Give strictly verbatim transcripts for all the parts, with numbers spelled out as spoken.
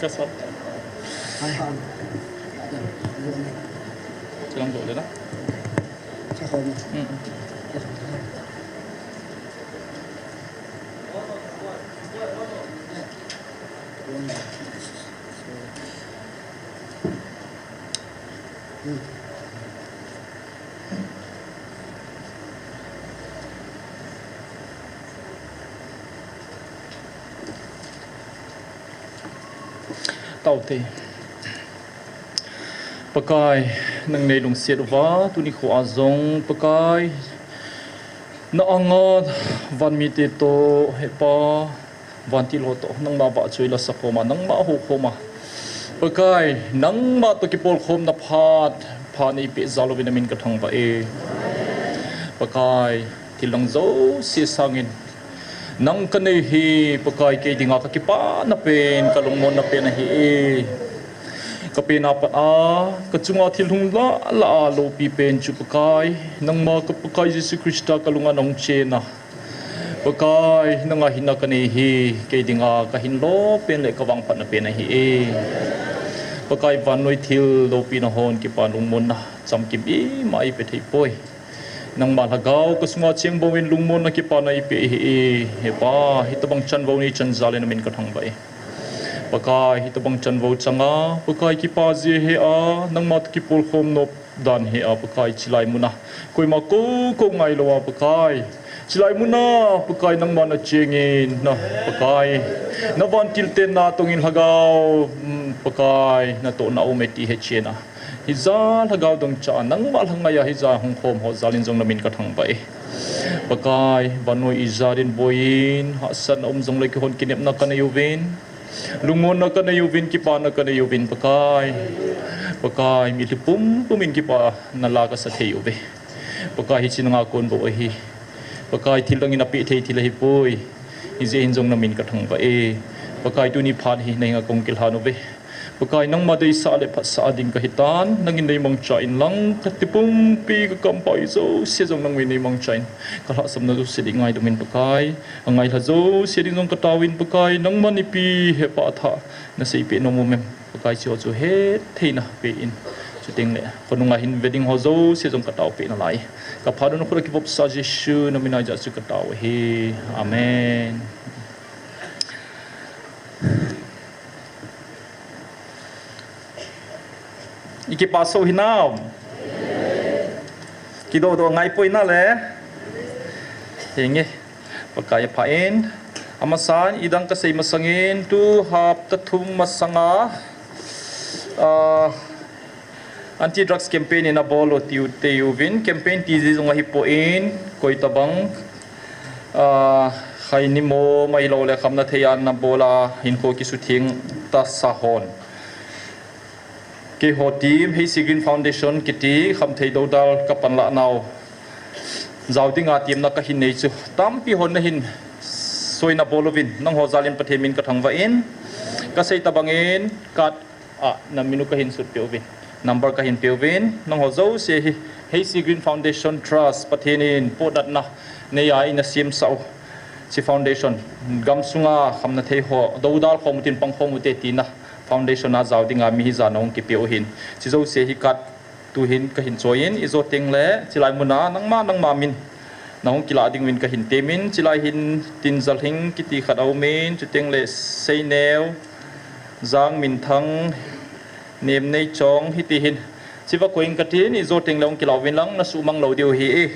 Hai. Chilang doh le na. Chilang. Hmm. Hmm. Taute. Pakai, nang nei lungset uva, tuni khoa jong, Pakai, na anga van mite toh, Hepa, vantil ho toh, nangma vahchoi la sakhoma, nangma houkhoma. Pakai, nangma toh kipolkhomna phat, phat nei peh jal uvin na min ka thangvah e. Pakai, thil dang jouse sangin nang ka nei hi, Pakai, kei dinga ka kipana pen, ka lungmonna pen ahi e. Ka pen a pat a, ka chunga thil hung lah lah a loupi pen chu Pakai, nangma ka Pakai Jesu Christa ka lunga nahung chen a. Pakai, nanga hinna ka nei hi, kei dinga ka hinlo pen le ka vangphatna pen ahi e. Pakai, vannoi thil loupina hon kipa lungmonna chamkim ima ei pe thei poi. Nangma lhagao ka sunga cheng bouvin lungmonna kipana ei pe hi e. Hepa, hitabang chanvou nei chan jal in na min ka thangvah e. Pakai, hitabang chanvou changa, Pakai, kipa jeh hea, nangma toh kipolkhom nop dan hea, Pakai, chilai muna koima kou kou ngailou a, Pakai, chilai muna, Pakai, nangma na chengin, na, Pakai, na vantil tenna tongin lhagao, mm, Pakai, natohna aume ti hechen a. Hijeh a lhagao dong cha nangma lhangai a hijeh a hung khom ho jal in jong na min ka thangvah e. Pakai, vannoi ijat in boiyin, hahsatna um jongle keihon kinepna ka nei uvin, lungmonna ka nei uvin, kipana ka nei uvin, Pakai. Pakai, mitlhi pumpum in kipana la ka sa thei uve. Pakai, hiche nanga kon bou ahi. Pakai, thil dang in apeh thei thil ahipoi. Hijeh hin jong na min ka thangvah e. Pakai, tuni phat hi na henga kong kilhan uve. Pakai, nangma deisah le phatsah a ding ka hitan, nangin nei mangcha in lang, ka tipumpi, ka kampau jouse jong nangin nei mangcha in, ka lhahsamna jouse ding ngaidam in Pakai, angailha jouse ding jong ka taovin Pakai, nangman ipi hepa thah na seipeh nom uvem. Pakai, hicheho chu hettheina pe in, chuteng le khonunga hin ve ding ho jouse jong ka taopeh nalai. Ka phat un khut a kivopsa Jesu na mina jeh chu ka tao ahi. Amen. I kipa soh hinam? Kidoh doh ngaipoi nale. Henge. Pakai apha in. Amasan, idang kasei masangin, tu hapta thum masanga, ah, anti drugs campaign in abol u tiu, tiu vin, campaign ti ji jong ahipoi, koi tabang, ah, khaini mom ahilou le khamna thei a ana bol a, hinkho kisutheng tasa hon. Keiho team, Heisi Green Foundation kiti, khamthei doudal kapan lah nau jao dinga temna kahin nei chu, tampi hon nahin soina bol uvin, nangho jal in Pathen min ka thangvah in, kasei tabang in, card a na min u kahin sut peh uvin, number kahin pe uvin, nangho jouse hi, Heisi Green Foundation Trust, Pathen in potdohna nei a eina semsah u, hiche foundation, gamsunga khamna thei ho, doudal khom utin pang khom ute tina, foundation a jao dinga mi hijat nahung kipe u ahin. Hiche jouse hi card tuhin kahin choi in, ijo teng le, chilai muna, nangma, nangma min nahung kilah ding uvin kahin temin, chilai hin Tinjalhing kiti khat aumin, chuteng le Seineo, Jangminthang, Nemneichong, hiti hin. Hiche va koi in katin, ijo teng le hung kilah uvin lang, nasuhmang lou diu ahi e.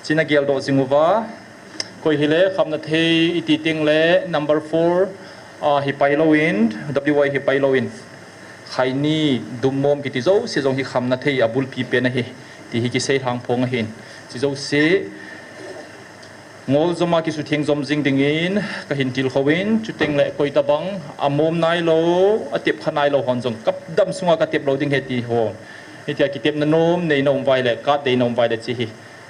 Hiche nagel doh jing uva. Koi hile, khamna thei iti teng le number four, ah, hi pai lou in, W Y hi pai lou in. Khaini, dummom kiti jouse jong hi khamna thei abulpi pen ahi. Ti hi kisei lhang phong ahin. Hiche jouse, ngol jom a kisutheng jom jing dingin, kahin tilkhou in, chuteng le koi tabang, amom nailou, atep kha nailou hon jong, kadam sunga katep lou ding ahi ti hon. Hitia kitepna nom, neina um uva ahile, card deina um uva ahile hiche hi.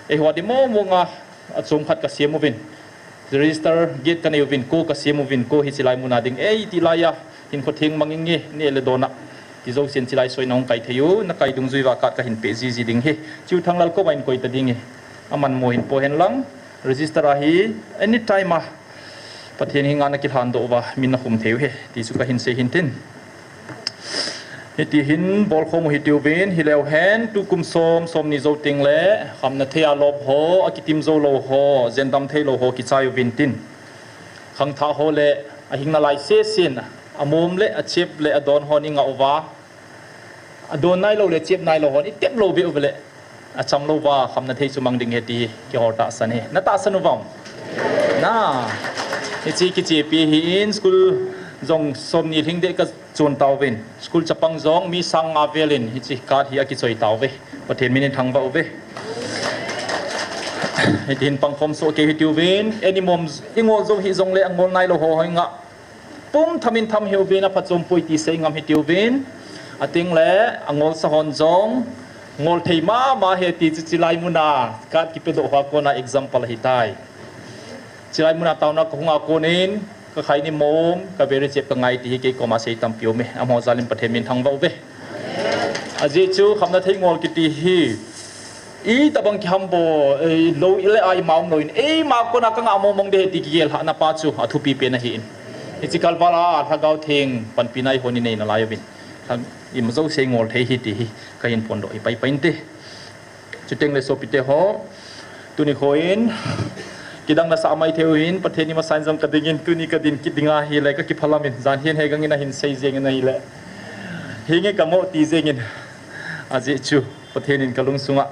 Eiho a ding mong mong a, achom khat kasem uvin. Register get kanei uvin, ko kasem uvin, ko hiche lai muna ding. Ei, ti laiya, hinkho theng mang inge, neh le don a. Ti jousen hiche lai soina hung kai thei u, nakai dungjui uva card kahin peh jiji ding ahi. Hiche u Thanglal koma in koi ta ding e. Aman mo hin po hen lang, register a hi, anytime a Pathen henga nakilhan doh uva, min nakhum thei u ahi. Ti chu kahin sei hin tin. Hiti hin bolkhom u hitiuvin, hileu hen, tukum som, somni jou tengle, khamna thei a lop ho, akitim jou lou ho, jendam thei lou ho, kichai uvin tin. Khangthah ho le, ahing nalai sesen, amom le, achep le, adon hon ingah uva. Adon nailou le, chep nailou hon, itep lou beh uva le. Acham lou va, khamna thei chu mang ding ahi ti, kihol tahsan ahi. Na tahsan uvam? Na. Hiche kichepi ahin, school jong somni lhing deh kachon tauvin. School chapang jong mi sang nga vel in, hiche card hi akichoi tauve. Pathen min in thangvah uve. Hiti hin pangkhom soh kei hitiuvin, eini mom ingol jou hih jongle angol nailou ho hoi nga. Pum tham in tham hiuvin, aphatchom poi ti sei ngam hitiuvin. Atengle, angolsa hon jong, ngol thei mama ahi ti chu chilai muna, card kipedoh hoa kona example ahitai. Chilai muna taona kahunga konin, kakhaini mom, kaveri chep kangai ti hi kei koma sei tampi aume, amaho jal in Pathen min thangvah uve. Ajeh chu khamna thei ngol kiti hi, itobang kiham bou, eh, lou ile a ima um lou in, eima kona kangah mong mong ding ahi ti kigel lhahna pa chu athupi pen ahin. Hiche kalval a Lhagao Theng panpina eihon inei nalai uvin, ima jouse ngol thei ahi ti hi kahin phondoh hi paipai inte. Chutengle sopite ho, tuni khoin, kidang nasah mai thei uvin, Pathen imasan jong kadingin, tuni kadin kit ding ahile, kakiphalam in, jan hin hegang in ahin sei jeng in ahile. Hinge kamo ti jeng in, ajeh chu, Pathen in kalungsunga,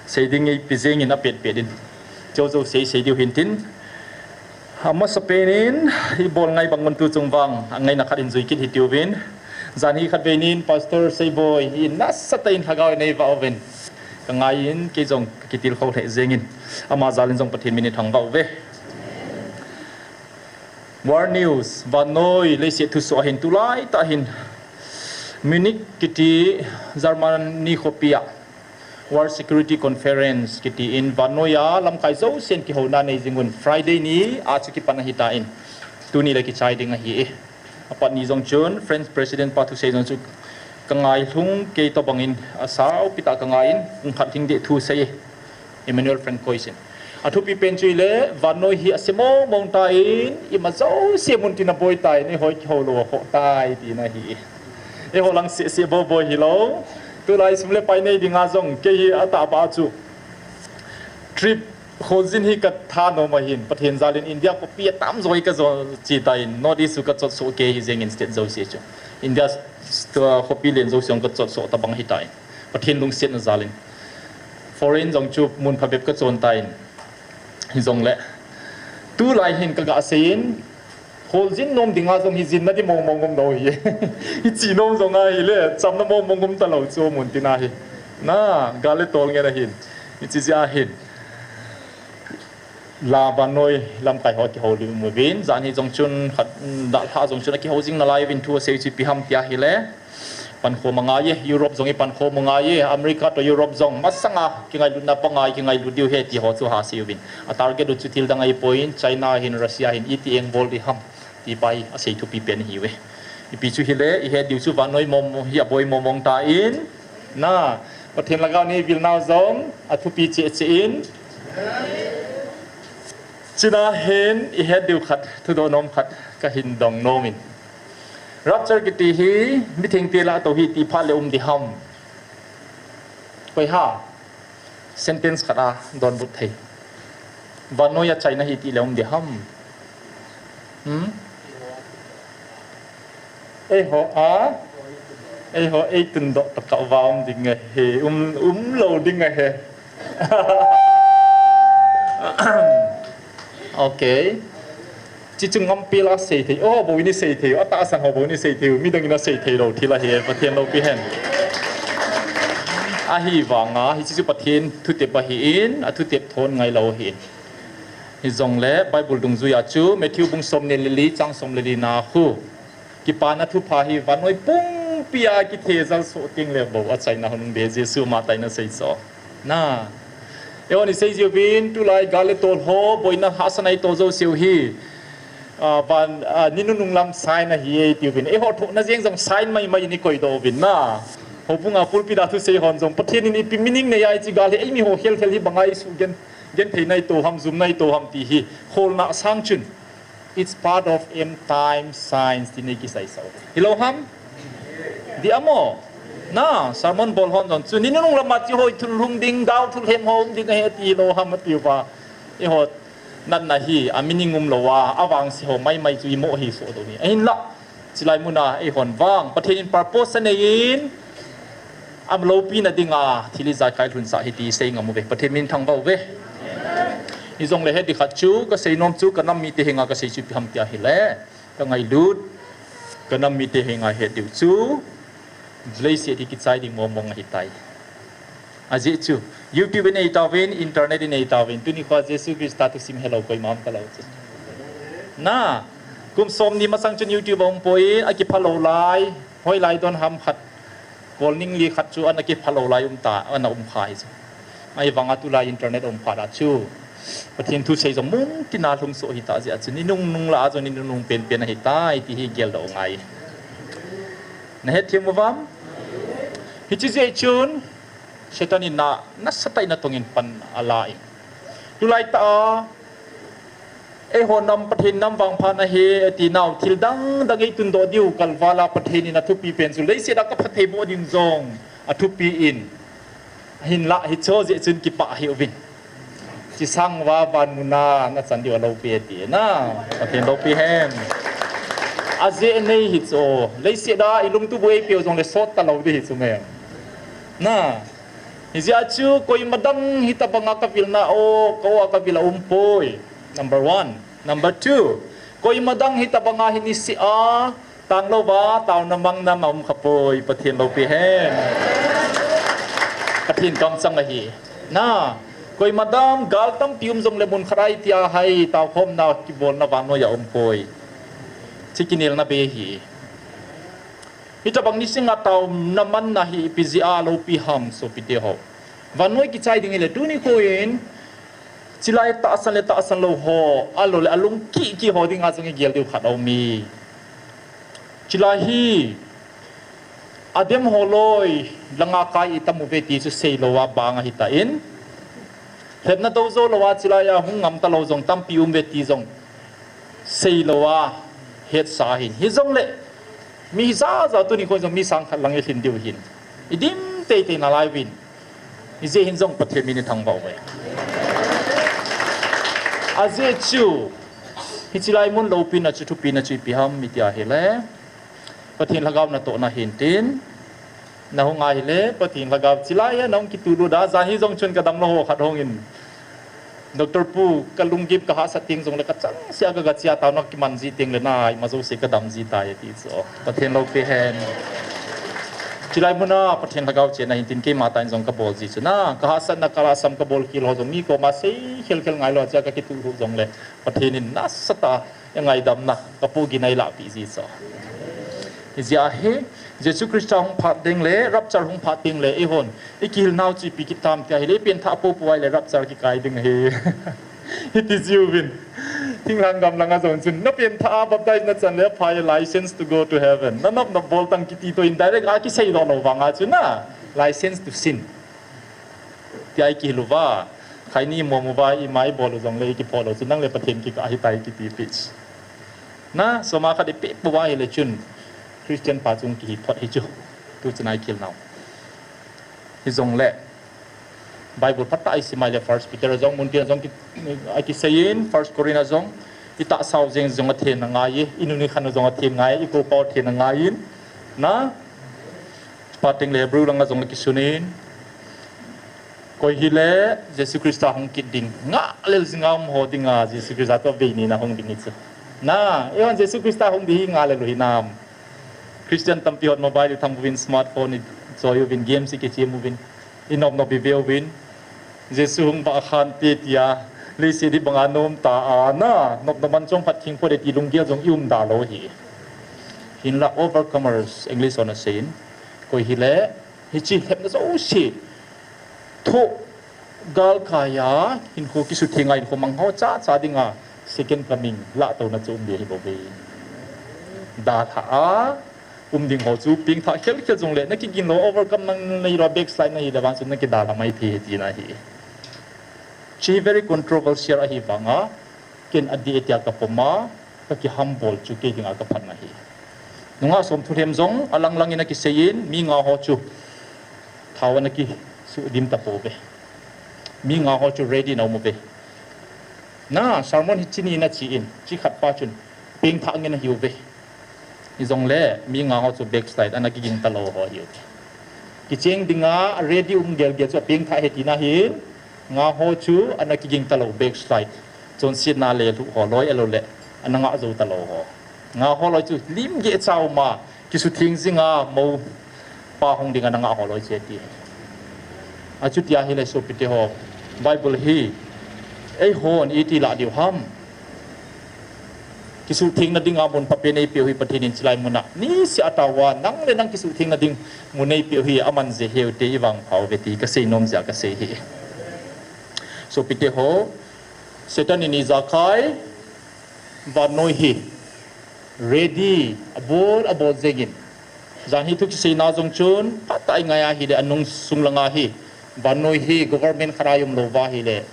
sei ding eipe jeng in apet pet in. Chu jouse sei diu hintin. Amasapen in, ibol ngai bang un tu chung vang, angaina khat in jui kit hitiuvin. Jan hi khatvei nin, Pastor Seiboi, hi nasatah in Lhagao in eivah uvin. Kangai in, kei jong kakitilkhou lheh jeng in. Ama jal in jong Pathen min in thangvah uve. World News, vannoi leiset thusoh ahin tulai tah hin. Munich kiti Germany khopi a. World Security Conference kiti in vannoiya lamkai jousen kihouna nei jing un Friday ni a chu kipan ahitan. Tuni le kichai ding ahi e. Apat ni jong chun French President pa thusei jong chu kangai lhung kei tobang in asao pi tah kangai in pung khat lhing deh thusei e. Emmanuel Francois in. Athupi pen chu ile vannoi hi ase mong mong tan ima jouse mun tin aboi tan eihoi kihou lou akhoh tai tina ahi e. Eiho lang seh seh bou boi hilou. Tulai sum le pai nei dinga jong kei hi atahbeh chu trip kholjin hi katha nom ahin. Pathen jal in India khopi atam jo hi kajo chi tan North East chu kachot soh kei hi jeng in state jouse chu. India khopi len jouse jong kachot soh tabang ahitan. Pathen lungsetna jal in. Foreign jong chu mun phabep kachon tan. Hijongle. Tulai hin kaga sei in. Kholjin nom dinga jong hi jinna di mong mong um lou hi. Hichi nom jong ahile, chamna mong mong um talou chu mun tina hi. Na, gal le tol ngen ahin. Hichi jeh ahin. La vannoi lamkai ho kihoulim uvin. Jan hi jong chun khat, dalha jong chun akihou jing nalai uvin thu asei chu ipi ham tia ahile. Pankhom angai e, Europe jong ipankhom angai e, America toh Europe jong masanga kingailutna pangai kingailut diu ahi ti ho chu ha sei uvin. A target u chu thil dang ahipoi in, China hin, Russia hin, iti engbol ding ham ti pa hi asei thupi pen ahiuve. Ipi chu hile, ihet diu chu vannoi mong mong hi aboi mong mong tan, na, Pathen lhagao in eivil nau jong athupi cheh cheh in. Chuna hin ihet diu khat, thudoh nom khat kahin dong nom in. Rapture kiti hi mithengte lah a tou ahi ti phat le um ding ham? Koi ham? Sentence khat a donbut thei. Vannoiya chaina ahi ti le um ding ham? Hmm? Eiho a, eiho eitundoh tokah uva um ding ahi, um, um lou ding ahi. Ok. Hichu ngampel a sei thei, o, bou in isei thei u, atahsan ho bou in isei thei u, midang in asei thei lou thil ahi, Pathen loupi hen. Ahivanga, hichu Pathen thutep ahin, athutep thon ngailou ahin. Hijongle, Bible dungjuiya chu, Matthew bung somni le li, chang somle li na khu. Kipana thupha hi vannoi pumpi a kithejal soh tengle bou achaina hung um ding, Jesu ama tah in asei chu. Na. Eihon isei jiuvin, tulai gal le tol ho, boina hahsatna itoh jouseu hi. Ah, van, ah, ni nunung lam sign ahi e tiuvin. Eiho thohna jeng jong sign mai mai in ikoidoh uvin na. Houbunga pulpit a thusei hon jong, Pathen in ipi meaning neiya hiche gal hi, eimi ho khel khel hi banga isuh gen, genthei na itoh ham, jumna itoh ham ti hi. Kholna sang chun. It's part of end time signs, tin eikisai sah u. Hilou ham? Di amo. Na, sermon bol hon jong chu, ni nunung lama chi hoi thul hung ding, dau thul hem ho um ding ahi ti lo ham ati uva. Eiho, natna hi, a meaning um lo a, avangse ho maimai chu imo hi so do hi. Ahinla, chilai muna, eihon vang, Pathen in purpose anei in, am loupina dinga, thil ijat kai lhun sah hi ti sei ngam uve, Pathen min thangvah uve. Hijongle het ding khat chu, kasei nom chu, kanam mite henga kasei chu ipi ham tia ahile. Ka ngailut, kanam mite henga het diu chu, leiset hi kichai ding mong mong ahitai. Ajeh chu, YouTube in eitauvin, internet in eitauvin, tuni khoa Jesu Christa thusim helou koima um talou chu. Na, kum somni masang chun YouTube a um poi, akiphalou lai, hoilai don ham khat, Kolning li khat chu ana kiphalou lai um ta, ana um kha hi chu. Ahivanga tulai internet um phat a chu, Pathen thu sei jong mun tina lhung soh hita jeh a chu, ni nungnung lah a jong ni nungnung penpen ahitai ti hi geldoh ngai. Na hetthem uvam? Hiche jeh chun, Satan in na, nasatah in natongin pan ala in. Tulai tah a, eiho nam Pathen nam vangphat ahi, ati nau, thil dang dang eitundoh diu kalval a Pathen in athupi pen chu, leiset a kaphatthei boh ding jong athupi in. Hinlah, hiche jeh chun kipah hih uvin. Chisang uva van muna nachan diu aloupi ati na, Pathen loupi hen. Ajeh nei hi chu, leiset a ilungtup u eipeu jongle sot talou ding hi chu me. Na, hijeh a chu koima dang hitobanga kavilna o, ka o a kavil a um poi. Number one. Number two. Koima dang hitobanga hi niseh a, tanglouva, taona mang nam a um khapoi, Pathen loupi hen. Pathen kamchang ahi. Na, koima dang gal tampi um jongle mun khat a itia hai, taokhomna kibolna vannoi a um poi. Hiche kinelna bei ahi. Hitobang niseh a taona manna hi ipi jeh a loupi ham sopite ho. Vannoi kichai ding hile tuni khoin, chilai tahsan le tahsan lou ho, ahilou le alung kiki ho dinga jong igel diu khat aume. Chilai hi, adem ho loi, langa kai itam uve ti chu seilou a bang ahitan. Lhepna dou jou lou a chilai a hung ngam talou jong tampi um uve ti jong seilou a hetsa ahin. Hijongle, mi jaja tuni khoin jong mi sang khat lang ilhin diu ahin. Idim teitei nalai uvin. Hijeh hin jong Pathen min ithangvah uve. Ajeh chu, hiche lai mun loupina chu thupina chu ipi ham itia ahile, Pathen lhagao natohna hintin, nahung ahile, Pathen lhagao chilai a nahung kitulut a, jan hi jong chun kadamlou ho khat hungin, Doctor Pu, kalunggim kahahsat teng jongle kachangseh a kagache a taona kiman ji tengle na, ima jouse kadam ji tai ati chu. Pathen loupi hen. Chilai muna Pathen lhagao chenna hintin keima tah in jong kabol ji chu na, kahahsatna kalhasam kabolkhel ho jong mi koma sei khelkhel ngailou a chea kakituh lhuh jongle, Pathen in nasatah a eingaidamna kapoh gin a eilahpeh ji chu. Hijeh a hi, Jesu Christa hung phat tengle, rapture hung phat tengle, eihon ikihilnau chu ipi kit tam tia ahile, ipenthah popo ahile rapture kikai ding ahi. Hiti jiuvin. Thinglhang gam langa jong chun, napenthah a baptize nachan le aphai, license to go to heaven. Nanop nop bol tan kiti toh indirect a kiseidoh lou vanga chu na, license to sin tia ikihil uva, khaini mom uva, ima ibol u jongle ikiphoh lou chu, nang le Pathen kikah ahitai kiti peh. Na, soma khat ipeh pouva ahile chun, Christian pa chung kihi phot hi chu. Tuchana ikihilnau. Hijongle, Bible phatah a isim ahile First Peter a jong, muntin a jong ki, akiseiyin, First Corinth a jong, itahsau jeng jong athen angaiye, inun ikhan u jong athen angaiye, ikopau athen angaiyin, na, chuphat tengle Hebrew langa jong akisunin, koi hile Jesu Christa hung kit ding, ngahlel jinga umho dinga Jesu Christa toh vei nina hung ding hi chu. Na, eihon Jesu Christa hung ding hi ngahlel u hinam? Christian tampi hon mobile itham uvin, smartphone ichoi uvin, games ikichem uvin, inop nop ive uvin, Jesu hung vah khante tia, leiset hi banga nom ta a na, nop nop man chom phat thing phote ti lunggel jong ium da lou hi. Hinla overcomers, English hon aseiyin, koi hile, hiche lhepna jouse thoh galkai a, hinkho kisutheng a, hinkho mangho chacha dinga second coming lahtouna chu um ding ahibouve. Dalhah a um ding ho chu pengthah khelkhel jongle, nakiginlou, overcome nanei lou, backslide nahile vang chun nakidalha maithei ahi tina ahi. Hiche very controversial ahivanga, ken adih e tia kapoma, kakihambol chu kei dinga kaphatna ahi. Nungah som thulhem jong alang lang in akisei in, mi nga ho chu thao ana kisudim tapouve. Mi nga ho chu ready in aum uve. Na, sermon hiche ni in ache in, chi khat pa chun pengthah ngen ahiuve. Hijongle mi nga ho chu backslide, ana kiging talou ho ahiuve. Kicheng dinga ready um gelgel chu apengthah ahi tina hin, nga ho chu ana kiging talou, backslide. Chonsetna le lhuh ho loi, ahilouleh ana ngah jou talou ho. Nga ho loi chu limgeh cha uma, kisutheng jinga mou pa hung ding ana ngah ho loi chu ati. Achuti ahile sopite ho, Bible hi eihon iti lah diu ham? Kisuhthengna dinga mun phapen eipeu hi Pathen in chulai muna niseh a taova, nang le nang kisuhthengna ding mun eipeu hi aman jeh heu te i vangpha uve ti kasei nom jeh a kasei ahi. Sopite ho, Satan in ijakai vannoi hi ready, abol, abol jengin. Jan hi thu kiseina jong chun, phatah a i ngai ahile, anung sung langa hi, vannoi hi government khat a i um lou uva ahile,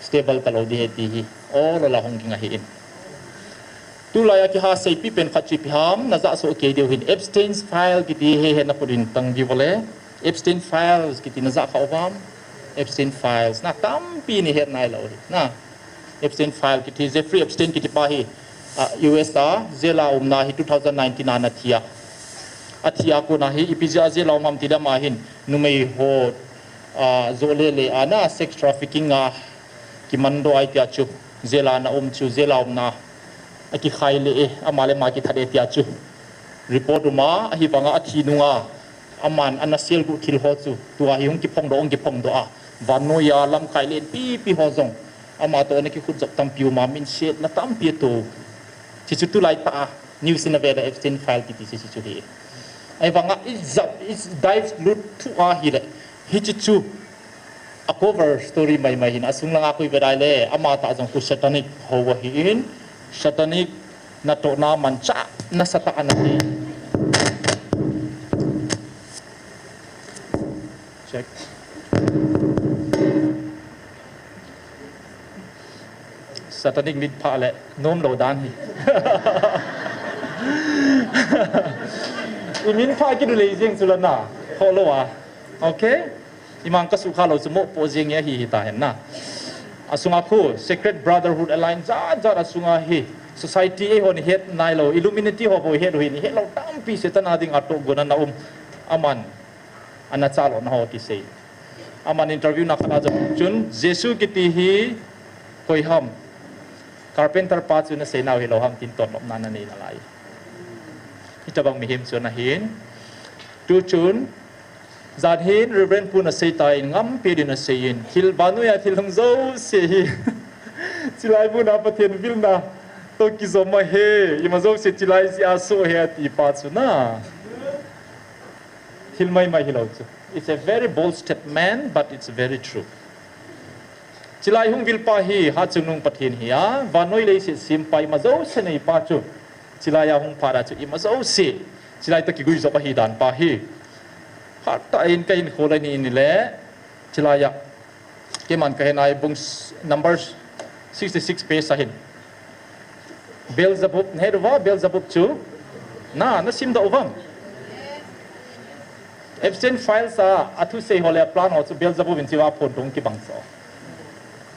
stable talou ding ahi ti hi, ol ol a hung ging ahi in. Tulai a kiha seipi pen khat chu ipi ham, najah soh kei diu hin, Epstein's file kiti hi, hi nakhut in tang diu vale. Epstein files kiti najah kha uvam? Epstein files, na tampi in ihet nailou hi, na. Epstein file kiti, Jeffrey Epstein kiti pa hi, ah, U S a jail a umna hi two thousand nineteen a ana thi a. Athi a kona hi, ipi jeh a jail a um ham tile ama hin, numei ho, ah, jo le le a na sex trafficking a kimandoh ahi tia chu, jail a ana um chu, jail a umna akikhai le e, ama le ama kithat e tia chu report um a, ahivanga athi nunga, aman ana selguh thil ho chu, tua hi hung kiphongdoh, hung kiphongdoh a, vannoi a lamkai len pipi ho jong, ama toh ana kikhutjop tampi um a, minsetna tampi ato. Hichu tulai tah a news in avel a Epstein file kiti chu hichu hi. Ahivanga i jap, i dive lut thua ahile, hichu chu a cover story maimai hin, asung langa koi ve dai le, ama tah jong khu satanic ho ahi in, satanic natohna manchah nasatah ana hi. Check. Satanic mitphah le nomlou dan hi. I mitphah kit u lei jeng chu la na, khoh lou a. Okay? Imang kasukha lou chu mopoh jeng ahi hita hen na. Asunga khu, secret brotherhood alliance jat jat asunga hi, society eihon ihet nailou, Illuminati ho bou ihet u hin, ihet lou tampi Satan a dinga tohgon ana um, aman ana chalhahna ho kisei. Aman interview na khat a jong chun, Jesu kiti hi koi ham? Carpenter pa chu nasei nau hilou ham tin totnopna nanei nalai. Hitobang mihem chu ana hin. Tu chun, jan hin Reverend pu in asei tan, ngam pet in asei in, thil vannoi a thil hung jouse hi, chulai mun a Pathen vilna toh kijom ahi, ima jouse chulai jeh a soh ahi ati pa chu na. Thil maimai hilou chu. It's a very bold statement, but it's very true. Chulai hung vil pa hi, Hatchungnung Pathen hi a, vannoi leiset sem pa ima jouse nei pa chu. Chulai a hung phat a chu ima jouse, chulai toh kiguijop ahi dan pa hi. Phatah in kahin khol a ni in le, chulai a. Keiman kahet nai bung s-, Numbers sixty-six page a hin. Beelzebub, nahet uva, Beelzebub chu? Na, nasimdoh uvem? Epstein files a, athusei ho le aplan ho chu Beelzebub in chiva phondoh kibang chu.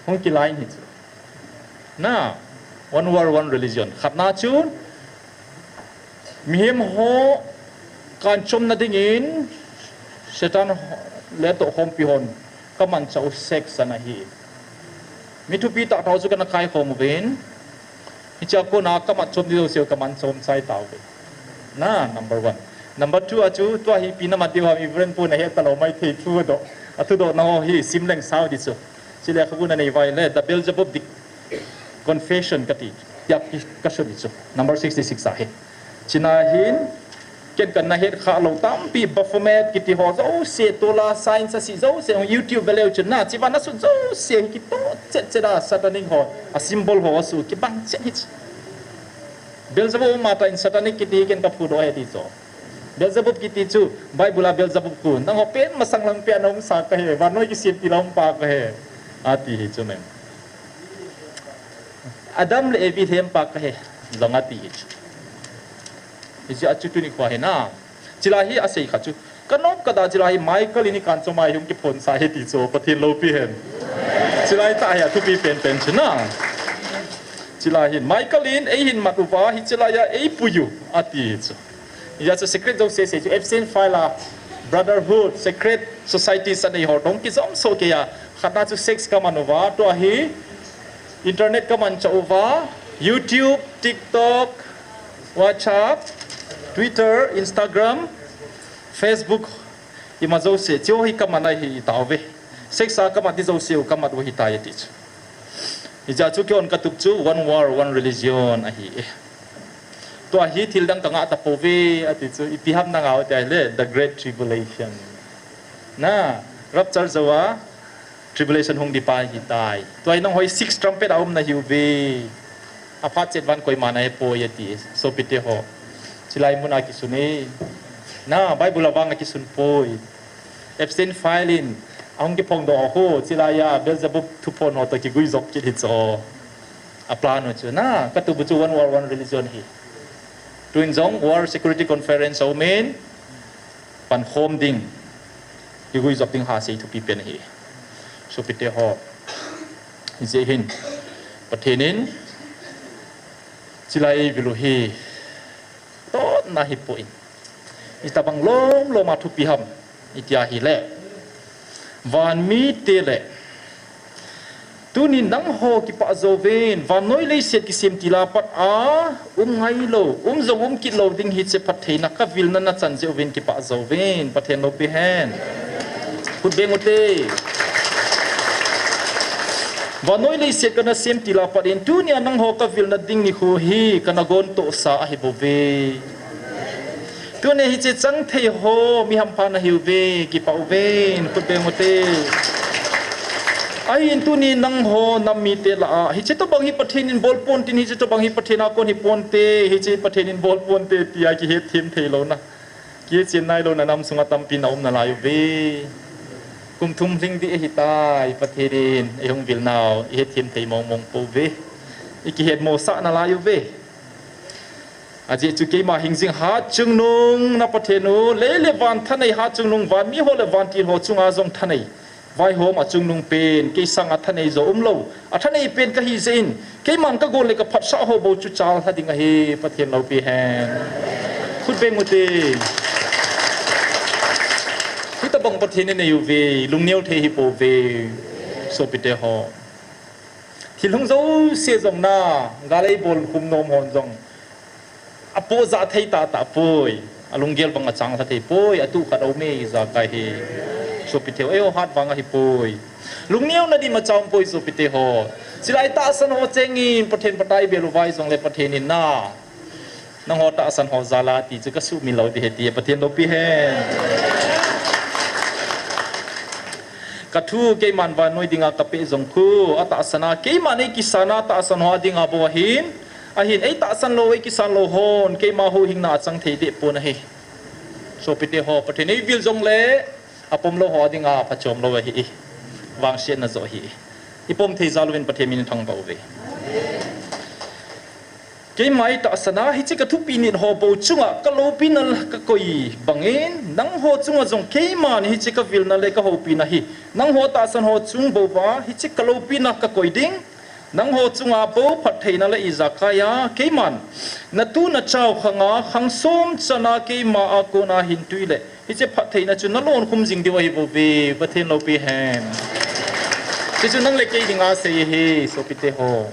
Hung kilai in hichu. Na, one world, one religion. Khatna chu, mihem ho kanchomna dingin, Satan ho, le toh khompi hon, kamanchah u sex ana hi. Mi thupi tah tah chu kana kaikhom uvin, hichea kona kamatchom ding jouse kamanchom chai tauve. Na, number one. Number two a chu, tua hi ipi namat diu ham, Reverend pu in ahet talou maithei thu adoh. Athudohna ho hi, sim leng sao ding chu. Chule khabu nanei uva ahile, The Beelzebub Confession kati, tia ki, kasut ding chu. Number sixty-six a hi. Chuna hin, ken kana het khah lou tampi, Baphomet kiti ho jouse, tola sign sasi jouse, YouTube veleu chun na, chiva nasut jouse hi kitoh chet chet a, satanic ho, a symbol ho asu, kibang chet hi. Beelzebub mata in satanic kiti ken kaphudoh ahi ti chu. Beelzebub kiti chu, Bible a Beelzebub khu, nangho pen masang lang pia naumsa kahi, vannoi kisem til a um pa kahi, ati hi chu men. Adam le Evi lhem pa kahi, jong ati hi chu. Hijeh a chu tuni khoa hi na. Chilai hi asei kha chu. Kanom kada chilai hi Michael in hi kanchom a hi hung kiphon sa hi ti chu Pathen loupi hen. Chilai tah hi athupi penpen chu na. Chilai hin Michael in eihin mat uva hiche laiya eipui u ati chu. Hijeh a chu secret jouse sei chu absent file a brotherhood, secret society sa nei ho dong kijom soh kei a. Khatna chu sex kaman uva, tua hi internet kaman chah uva, YouTube, TikTok, WhatsApp, Twitter, Instagram, Facebook, ima jouse, hiche hi kaman ahi tauve. Sex a kamat di jouse u kamat u ahitai ati chu. Hijeh a chu kihon katup chu one world, one religion ahi e. Tua hi thil dang kangah tapouve ati chu, ipi ham nangah u tia hile, the great tribulation. Na, rapture jou a, tribulation hung di pa ahitai. Tua hi nangho hi six trumpet a um nahiuve. Aphat chet van koima nahepoi ati, sopite ho. Chilai mun a kisun e. Na, Bible a vang a kisun poi. Absent file in ahung kiphongdoh ho, chilai a Beelzebub thuphon ho toh kiguijop kit hi chu. A plan u chu na, katup u chu one world, one religion hi. Tuin jong World Security Conference aumin, pankhom ding, kiguijop ding ha sei thupi pen ahi. Sopite ho, hijeh hin Pathen in chilai eivilu hi totna hipoi. Itobang lomlom a thupi ham itia hile, vanmite le tuni nangho kipah jouvin, vannoi leiset kisem tila pat a um ngailou, um jong um kit lou ding hiche phattheina kavilna nachan jeh uvin kipah jouvin, Pathen loupi hen. Khut beng ute. Vannoi leiset kana sem tila pat in tunia nangho kavilna ding nikho hi kana gontohsa ahibouve. Tunia hiche chang thei ho mi hampha nahiuve, kipah uvin, khut beng ute. Ahin tuni nangho nam mite lah a hiche tobang hi Pathen in bolpon tin, hiche tobang hi Pathen a kon hiponte, hiche Pathen in bolponte tia kihetthem theilouna, kichen nailouna nam sunga tampi naum nalai uve. Kum thum lhing ding ahitai, Pathen in eihung vil nau ihetthem thei mongmong pouve. Ikihetmosah nalai uve. Ajeh chu keima hingjing hatchungnung na Pathen u, lei le van thanei hatchungnung, vanmi ho le vantil ho chunga jong thanei, vaihom a chungnung pen, kei sanga thanei jo umlou, athanei pen kahi jeh in, keiman kagol le kaphatsah ho bou chu challha ding ahi, Pathen loupi hen. Khut beng ute. Hitobang Pathen inei uve, lungneo thei hipouve, sopite ho. Thil hung jouse jong na, gal eibol khum nom hon jong apoh jah thei tahtah poi. Alunggel bang achang lha thei poi, atuh khat aume ijakai hi. Sopite ho, eiho hat vang ahipoi. Lungneo na ding imacha umpoi sopite ho. Chilai tahsan ho chengin Pathen phat a ibel uva jongle Pathen in na, nangho tahsan ho jal a ti chu kasumil lou ding ahi ti, Pathen loupi hen. Kathu keiman vannoi dinga kapeh jong khu, atahsan a keiman eikisan a tahsan ho dinga bou ahin, ahin eitahsan lou, eikisan lou hon keima huhhingna achang thei deh pon ahi. Sopite ho, Pathen in eivil jongle apom lou ho dinga phachom lou ahi. Vangsetna joh ahi. Ipom thei jal uvin Pathen min thangvah uve. Keima eitahsan a hiche kathupi nit ho bou chunga kaloupina kakoi bangin, nangho chunga jong keiman hiche kavilna le kahoupina hi nangho tahsan ho chung bou uva hiche kaloupina kakoi ding. Nangho chunga bou phattheina le ijakai a keiman natu nachao khanga khangsom chana keima a kona hintwi le hiche phattheina chu nalonkhum jing diu ahibouve, Pathen loupi hen. Hichu nang le kei dinga sei ahi, sopite ho.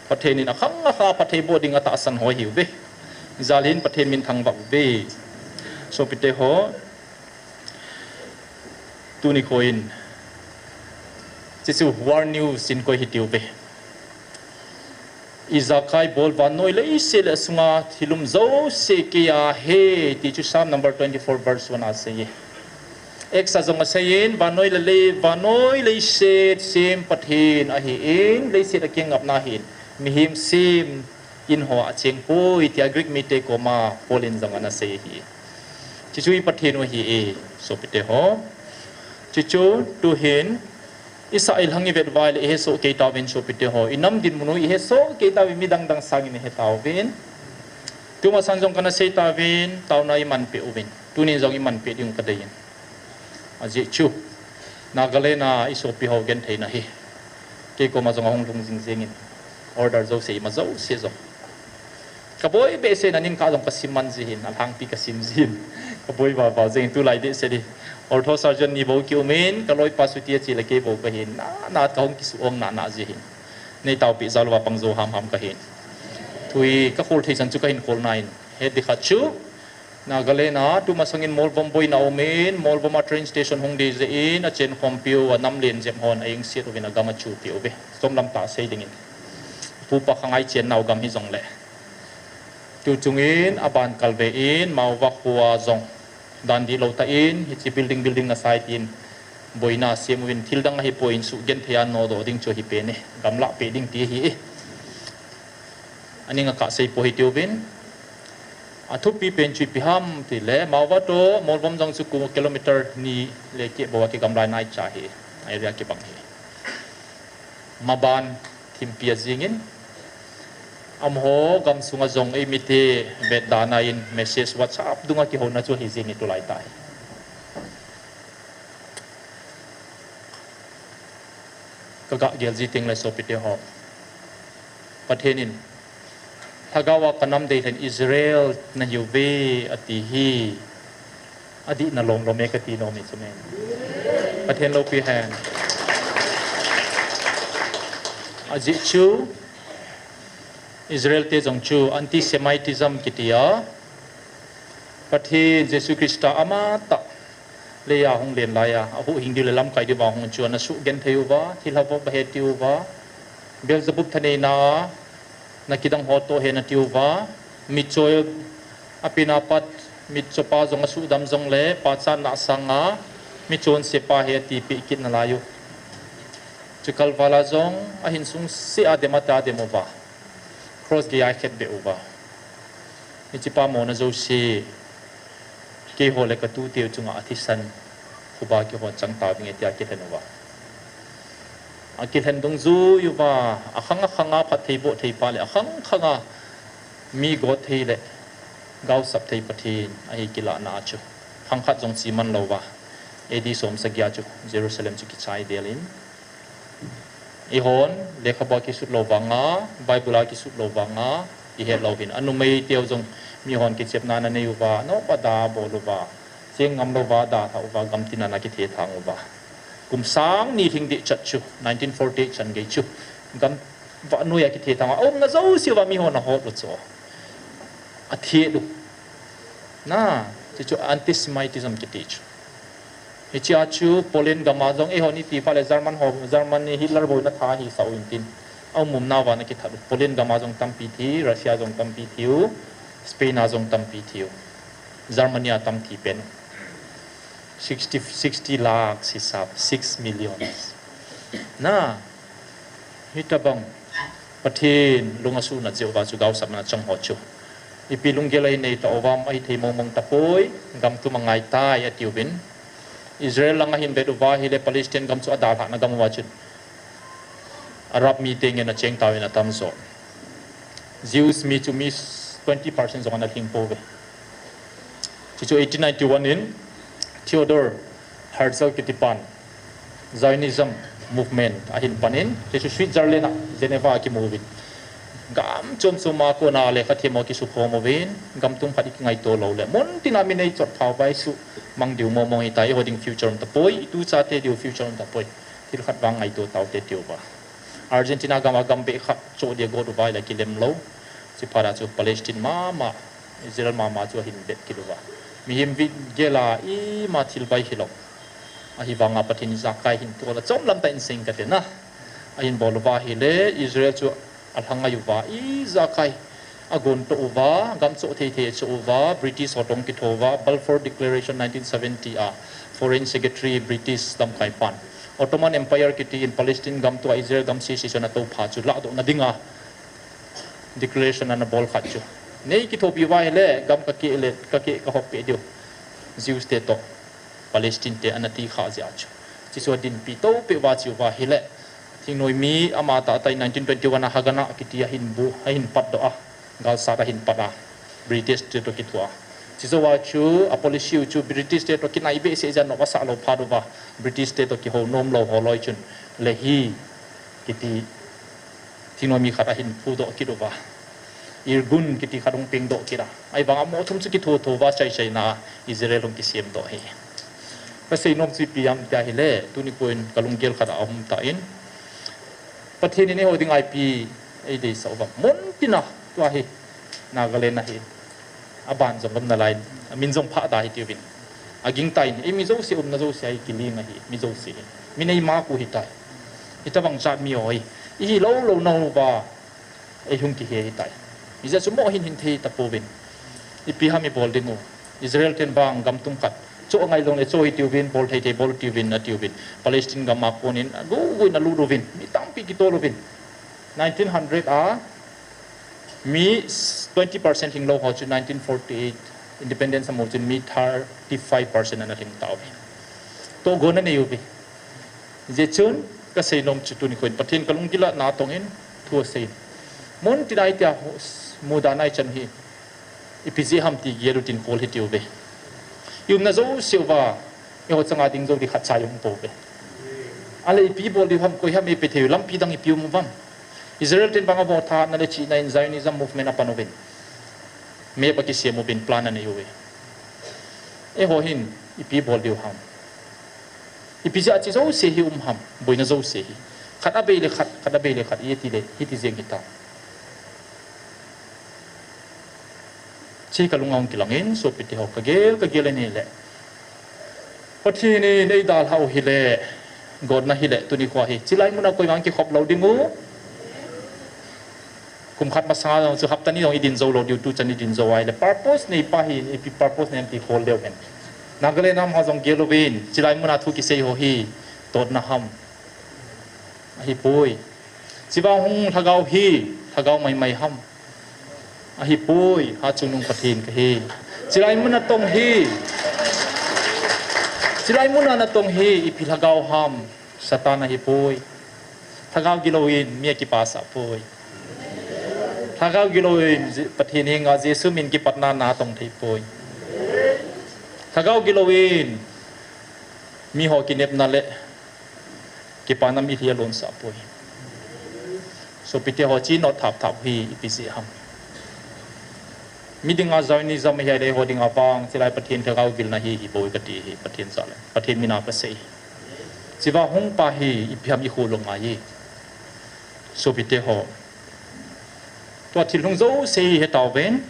Pathen in akhang akha phatthei boh dinga tahsan ho ahiuve. Jal in Pathen min thangvah uve, sopite ho. Tuni kho in, hichu War News in koi hitiuve. Ijakai bol vannoi leiset le asunga thil um jouse keiya ahi ti chu Psalm number twenty-four verse one a asei e. Acts a jong asei in, vannoi le lei, vannoi leiset sem Pathen ahin, leiset akingapna ahin, mihem sem in hoa achengpoi tia Greek mite koma Paul in jong anasei ahi. Hichu i Pathen u ahi e, sopite ho. Hichu tuhin isah ilhang ivet uva le ihesoh kei tauvin sopite ho. Inam dinmun u ihesoh kei tauvin, midang dang sangin ihetauvin. Tumasang jong kana sei tauvin, taona iman peh uvin. Tunin jong iman peh ding kadei in. Ajeh chu Nagaland a isopi ho gentheina hi kei koma jong ahung lhung jing jing in, order jouse ima jouse jong kaboi behseh in, aning kah jong kasim man jin, alhangpi kasim jin. Kaboi vava jing in, tulai dehset hi ortho surgeon ni bou kium in, kaloipa chuti ache le kei bou kahin, na, na kahung kisu ong na, na jin. Nei taopi jal uva pang jou ham ham kahin. Thui kakhol thei chan chu kahin khol na in. Hiti khat chu Nagaland a tumasang in Molvom boina um in, Molvom a train station hung dei jeh in, achen khompiu, anam len jep hon a-engset uvin, agam achupi uve. Chomlam tah sei ding in. Pupa khangai chen nau gam hijongle. Tu chung in aban kalve in, Maova khoa jong dan dihlou tah in, hiche building, building nasai tin boina sem uvin, thil dang ahipoi, in sugenthei a nodoh ding chu ahi pen e. Gamlah peh ding ti ahi e. Aning akah sei po hitiuvin. Athupi pen chu ipi ham tile, Maova toh Molvom jong chu kilometer ni le keh bou a kigamlai naicha ahi. Area kibang ahi. Maban thimpi ajing in, amaho gamsunga jong eimite vetdana in message WhatsApp dunga kihouna chu ahi jing e tulai tah hi. Kagah gel ji tengle sopite ho, Pathen in, Lhagao a kanam deilhen Israel nahiuve ati hi, adihna lomlom e kati nom e chu me. Pathen loupi hen. Ajeh chu Israel te jong chu anti-Semitism kiti a, Pathen Jesu Christa amatah leiya hung len laiya, ahuhhing diu le lamkai diuva hung chu ana sugenthei uva, thilha vop ahe tiu va, Beelzebub thaneina a, nakidang ho toh hen atiu va, mitcho apen apat, mitchopa jong asuhdam jongle, pachatna sanga, mitchonsepa ahi atipeh kit nalai u. Chu kalval a jong ahin sungsea dem ata dem uva, cross geiya akhetbeh uva. Hichepa mona jouse, keiho le katuteu chunga athisan phuba kihon chang tauvinge tia akilhen uva. Akilhen dungjui uva, akhang akhanga phatthei bohthei pa le akhang khanga mi gotthei le gaosap thei Pathen ahi kilahna a chu, khang khat jong cheman louva, A D som sagi a chu Jerusalem chu kichai del in, eihon lekhabua kisut lou vanga, Bible a kisut lou vanga, ihet lou hin. Anumeiteu jong mihon kichepna ananei uva, anopa da bol uva, cheng ngam louva dalhah uva, gamtin a ana kithethang uva. Kum sang ni lhing deh chat chu, nineteen forty-eight chan gei chu, gam vahnoiya kithethang uva aumna jouse uva mihon ahot u chu, athet u. Na, chuchu anti-Semitism kiti chu. Hichea chu Poland gama jong eihon iti phat le German ho, Germany Hitler boina tha hisah u intin, aum umnauva ana kithat u. Poland gama jong tampi thi, Russia jong tampi thiu, Spain a jong tampi thiu, Germany a tam thi pen u. Sixty, sixty lakhs hisap, six millions. Na, hitobang Pathen lung asuhnat jeh uva chu gaosapna chang ho chu, ipi lunggel ahin nei tauvam, ahithei mongmong tapoi, gam tum angaitai atiuvin. Israel lang ahin vet uva ahile Palestine gam chu adalhahna gam uva chun Arab mite ngen acheng tauvin atamjo. Jews mi chu mi twenty percent jong ana lhing pouve. Chuchu eighteen ninety-one in Theodor Herzl kitipan Zionism movement ahin panin, chuchu Switzerland a Geneva a kimu uvin, gam chom choma kona lekhathem ho kisukhom uvin, gam tum khat ikingaito loule, mun tina mi neichot phauva isuhmang diu mongmong hitai, eiho ding future um tapoi, ituchate diu future um tapoi, thil khat vang ngaito taute tiuva. Argentina gam a gam beh khat choh dia got uva ahile kilem lou. Chuphat a chu Palestine mama, Israel mama chu ahin vet kit uva. Mihem vigel a ima thil vai hilou. Ahivanga Pathen ijakai hin tol a chomlam tah in seng kate na. Ahin bol uva ahile Israel chu alhangai uva, ijakai agontoh uva, gam choh thei thei achoh uva, British ho toh kitho uva, Balfour Declaration nineteen seventy a Foreign Secretary British lamkai pan, Ottoman Empire kiti in Palestine gam tua Israel gam sese chu ana toupha chu lahdohna dinga declaration ana bol khat chu. Nei kithopi uva ahile gam kakeh le, kakeh kahop peh diu Jews te toh Palestine te ana ti kha jeh a chu. Chuchu adinpi toupeh uva chu uva ahile, thingnoi mi ama tahtah in nineteen twenty-one a Haganah kiti ahin bu, ahin patdoh a, galsat ahin pat a. British te toh kithoa. Chujouva chu a policy u chu British te toh kinai behseh jeh a nop asah lou phat uva, British te toh kihou nom lou ho loi chun Lehi kiti thingnoimi khat ahin phudoh kit uva, Irgun kiti khat hung pengdoh kit a, ahivang a amaho thum chu kitho tho uva chai chai na Israel hung kisem doh hi. Kasei nom chu ipi ham tia ahile, tuni koin kalunggel khat a aum tan, Pathen in eiho dinga ipi eideisah uvam. Mun tina tua hi Nagaland ahi. Aban jong um nalai, amin jong Phada hitiuvin. Aging tan, eimi jouse umna jouse ahi, kiling ahi, mi jouse hi. Mi neima khu hitai. Hitobang jat mi ahi. Ihi lou lou nauva eihung kihe hitai. Hijeh chun amaho hin hin thei tapouvin. Ipi ham ibol ding u. Israel ten vang gam tum khat. Cho ngai jongle cho hitiuvin, bol thei thei bol tiuvin, atiuvin. Palestine gam a konin, agu gu in alut uvin. Mi tampi kitol uvin. Nineteen hundred a, mi twenty percent lhinglou ho chu nineteen forty-eight independence amu chun mi thirty-five percent ana lhing tauve. Tohgon anei uve. Hijeh chun kasei nom chu tuni koin Pathen kalunggil a natong in thu asei in. Mun tina itia muda nai chan hi. Ipi jeh ham ti gel utin kol hitiuve. I umna jouse uva, eiho changa ding jou di khatcha i um pouve. Ahile ipi bol diu ham, koi ham eipe thei u, lampi dang ipi um uvam. Israel ten vang a vo tha na le chihna in Zionism movement apan uvin. Map akisem uvin, plan anei uve. Eiho hin ipi bol diu ham. Ipi jeh a hiche jouse hi um ham, boina jouse hi. Khat avei le khat, khat avei le khat, iti le, hiti jeng hitam. Hiche kalung a hung kilangin, sopite ho, kagel, kagel ahile. Pathen in eidalhah u hile, gotna hile, tuni khoa hi. Chilai muna koima kikhop lou ding u. Kum khat masanga jong chu hapta ni jong idin jou lou diu, tuchan idin jou ahile. Purpose neipa hi, ipi purpose nei ham ti khol leu hen. Nagaland a um ho jong gel uvin, chilai muna thu kisei ho hi, totna ham. Ahipoi. Chivang hung lhagao hi, lhagao maimai ham. Ahipoi, Hatchungnung Pathen kahi. Chilai muna tong hi. Chilai muna natong hi, ipi lhagao ham. Satan ahipoi. Lhagao gilouvin mi akipasah poi. Lhagao gilouvin Je-, Pathen henga Jesu min kipatna natong thei poi. Lhagao gilouvin miho kinepna le kipana mitlhi alonsah poi. Sopite ho, hiche not thap thap hi ipi jeh ham. Mi dinga Zionism ahi ahile eiho dinga vang, chilai Pathen lhagao gilna hi, hi bou kati hi, Pathen jal le. Pathen mina kasei. Chivang hung pa hi, ipi ham ikholou ngai hi. Sopite ho. Tua thil hung jouse hi hetauvin.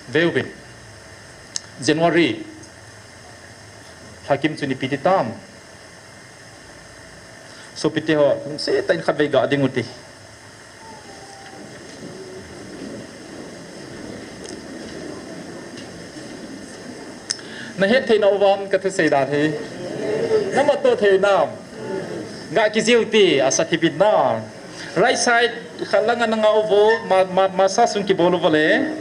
Veuvin. January. Lhakim chun ipi ti tam. Sopite ho, lungset tah in khatvei ga ding u hite. Nahet thei nauvam kathusei dan hi. Namat to thei nam. Ga kijih u hite, asa thipin na. Right side, khat langa nanga uvo, ma, ma, masa sung kibol uvo le.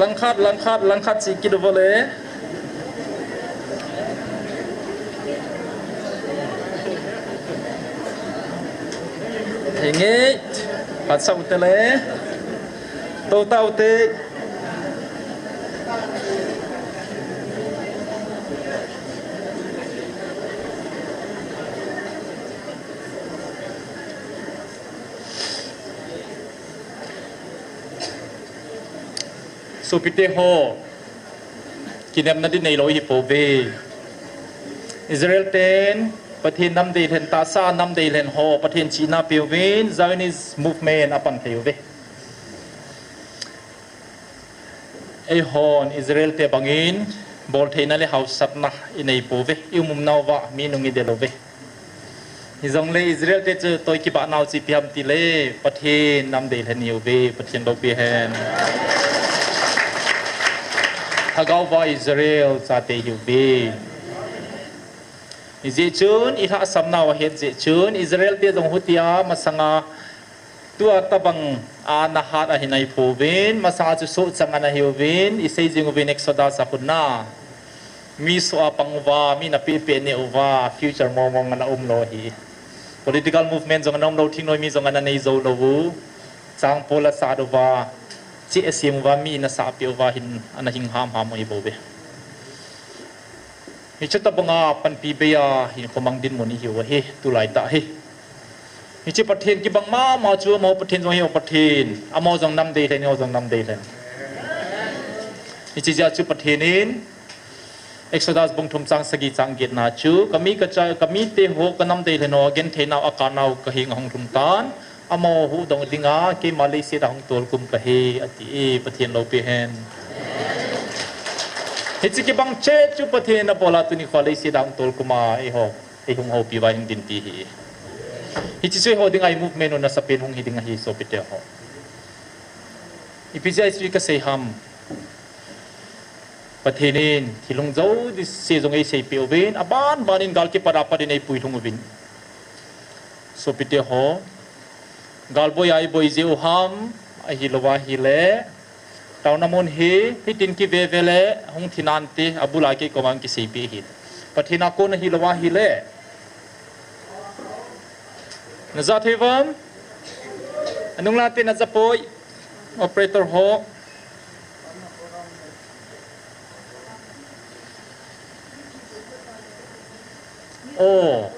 Langkhat, langkhat, langkhat chi kit uvo le. Henge, phat sau te le. To tau te. Sopite ho, kinepna ding neilou hi pouve. Israel ten Pathen namdei lhen, tahsa namdei lhen ho Pathen chihna peuvin, Zionist movement apan thei uve. Eihon Israel te bangin boltheina le hausatna inei pouve, i umum nauva mi nung idel uve. Hijongle Israel te chu toh kibah nau chu ipi ham tile, Pathen namdei lhen ihiuve, Pathen loupi hen. Lhagao va Israel chate ihiuve. Hijeh chun, ilhahsam nau ahet jeh chun, Israel te jong hutia masanga tua tabang a nahat ahin ahi pouvin, masanga chu sohchang ana hiuvin, isei jing uvin Exodus a khun na. Mi soh a pang uva, mi na pehpeh neh uva, future mong mong ana um lou hi. Political movement jong ana um lou, thingnoi mi jong ana nei jou lou u. Changpol asat uva, chih asem uva, mi in asah peh uva hin ana hing hamham u hi bou ve. Hiche tobang a panpi bei a hinkho mang dinmun ihiu ahi, tulai tah hi. Hiche Pathen kibang mama chu, amaho Pathen jong hi Pathen, amaho jong nam deilhen, eiho jong nam deilhen. Hiche jeh a chu Pathen in Exodus bung thum chang sagi chang get na chu, kami kacha, kamite ho kanam deilhen ho, genthei nau a kanau kahenga hung lhung tan, amaho huhdoh dinga keima leiset a hung tolkhum kahi, ati e, Pathen loupi hen. Hiche kibang cheh chu Pathen in abol a tuni khoa leiset a hung tolkhum a, eiho, eihung houpi uva hung dinpi hi. Hiche chu eiho dinga i movement u nasapen hung hi ding ahi, sopite ho. Ipi jeh a hiche kasei ham? Pathen in thil hung jou ding se jong eiseipeh uvin, aban ban in gal kipat a pat in eipuilhung uvin. Sopite ho, gal boi a iboi jeh u ham, ahilou ahile, taona mun hi, hitin kive ve le, hung thi nante, abul a kei koma hung kiseipeh ahi. Pathen a kon ahilou ahile. Naja thei uvam? Anung late naja poi. Operator ho. Oh.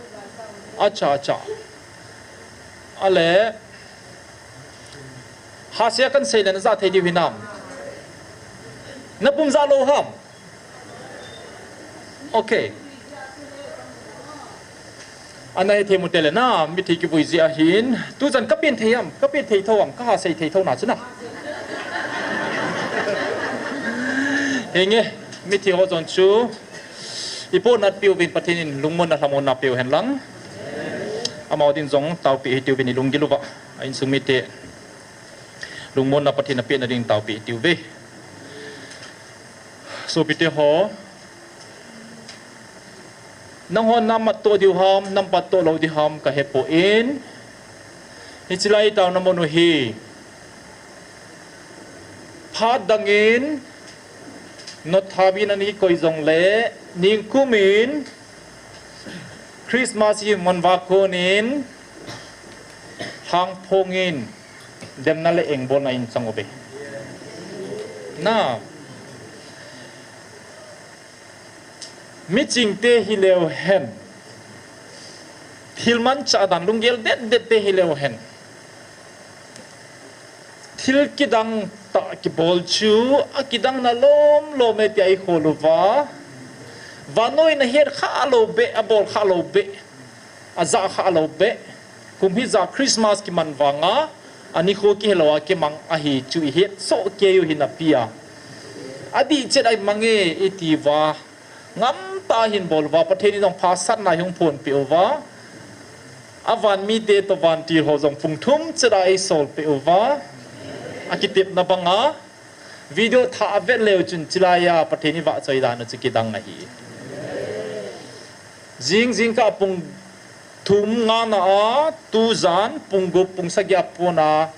Acha, acha. Ale. Hasia kan sei le naja thei diu hinam? Napum ja lou ham? Okay. Ana hethei mu tele na, mithi kivui jeh ahin. Tujan kapen thei ham, kapen thei thou ham, kaha sei thei thou na chu na. Henge, mithi ho jong chu. Ipohnat peh uvin Pathen in lungmonna lhamonna peh u hen lang. Amaho din jong taopeh hiti uvin ilunggil uva. A insung mite. Lungmonna Pathen in apeh na ding taopeh hiti uve. Sopite ho. Nangho namat toh diu ham, namat toh lou diu ham, kahepoi. Hiche lai taona mun u hi. Phat dang in, notthap in ana kikoi jongle, ningkum in, Christmas hi manva kon in, lhangphong in, demna le engbolna in chang uve. Na. Miching te hileu hen. Thil manchah dan lunggel det det te hileu hen. Thil kidang tah kibol chu, akidang na lom lom e tia ikhol uva. Vannoi in ahet kha lou beh, abol kha lou beh, aja kha lou beh. Kum hijat Christmas kiman vanga, anikho kihelou a kimang ahi chu ihet soh kei u hin api a. Adih chet a imang e iti uva. Ngam tah a hin bol uva, Pathen in jong phasatna hung phong peh uva. Avan mite toh vantil ho jong pung thum chet a eisol peh uva. Akitepna banga. Video thah avet leu chun chilai a Pathen ivahchoi dan u chu kidang ahi. Jing jingkah pung thum nga na a, tujan pung gup pung sagi a pon a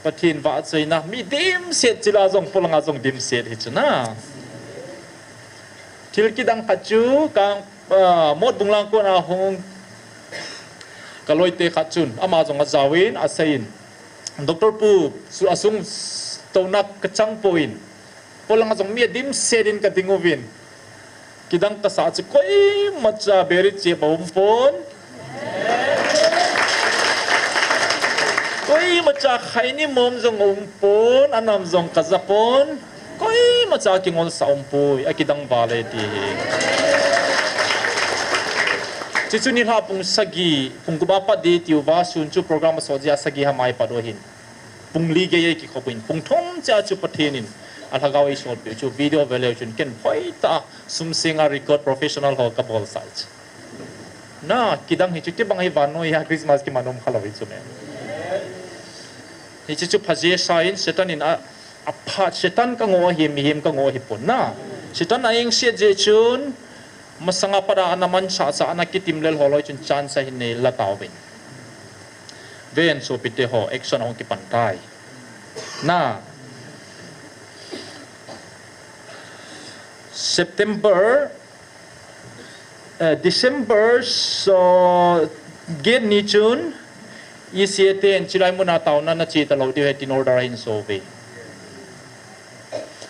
Pathen vahchoina mi dimset chila jong polanga jong dimset hi chu na. Thil kidang khat chu ka, ah, Motbung lang kon a hung kaloite khat chun ama jong ajaovin aseiyin. Doctor pu, chu asung s-, touna kachang poi. Polanga jong mi adimset in kading uvin. Kidang kasah chu koimacha beri chep aum pon. Koimacha khaini mom jong aum pon, anam jong kaja pon. Koimacha kingolsah umpoi, akidang vale ti hi. Chuchu nilhah pung sagi, pung gup a pat ding tiu va sun chu program asot jeh a sagi ham a ipat u ahin. Pung li gei a ikikhop in, pung thum cha chu Pathen in alhagao eisolpeh u chu video veleu chun ken hoitah a sum senga record professional ho kabolsah chu. Na, kidang hi chu tibang hi vannoi a Christmas kiman um khalou hi chu me. Hichu chu phaje sa in Satan in a, apha, Satan kangoh ahi, mihem kangoh ahipon na. Satan a engset jeh chun, masanga pat a ana manchah chah, ana kitimlel ho loi chun chance ahin nei la tauvin. Ven sopite ho, action ahung kipan tai. Na. September, eh, December, so, Gate ni chun, E C A ten chilai muna taona nache talou diu ahi tin order ahin so uve.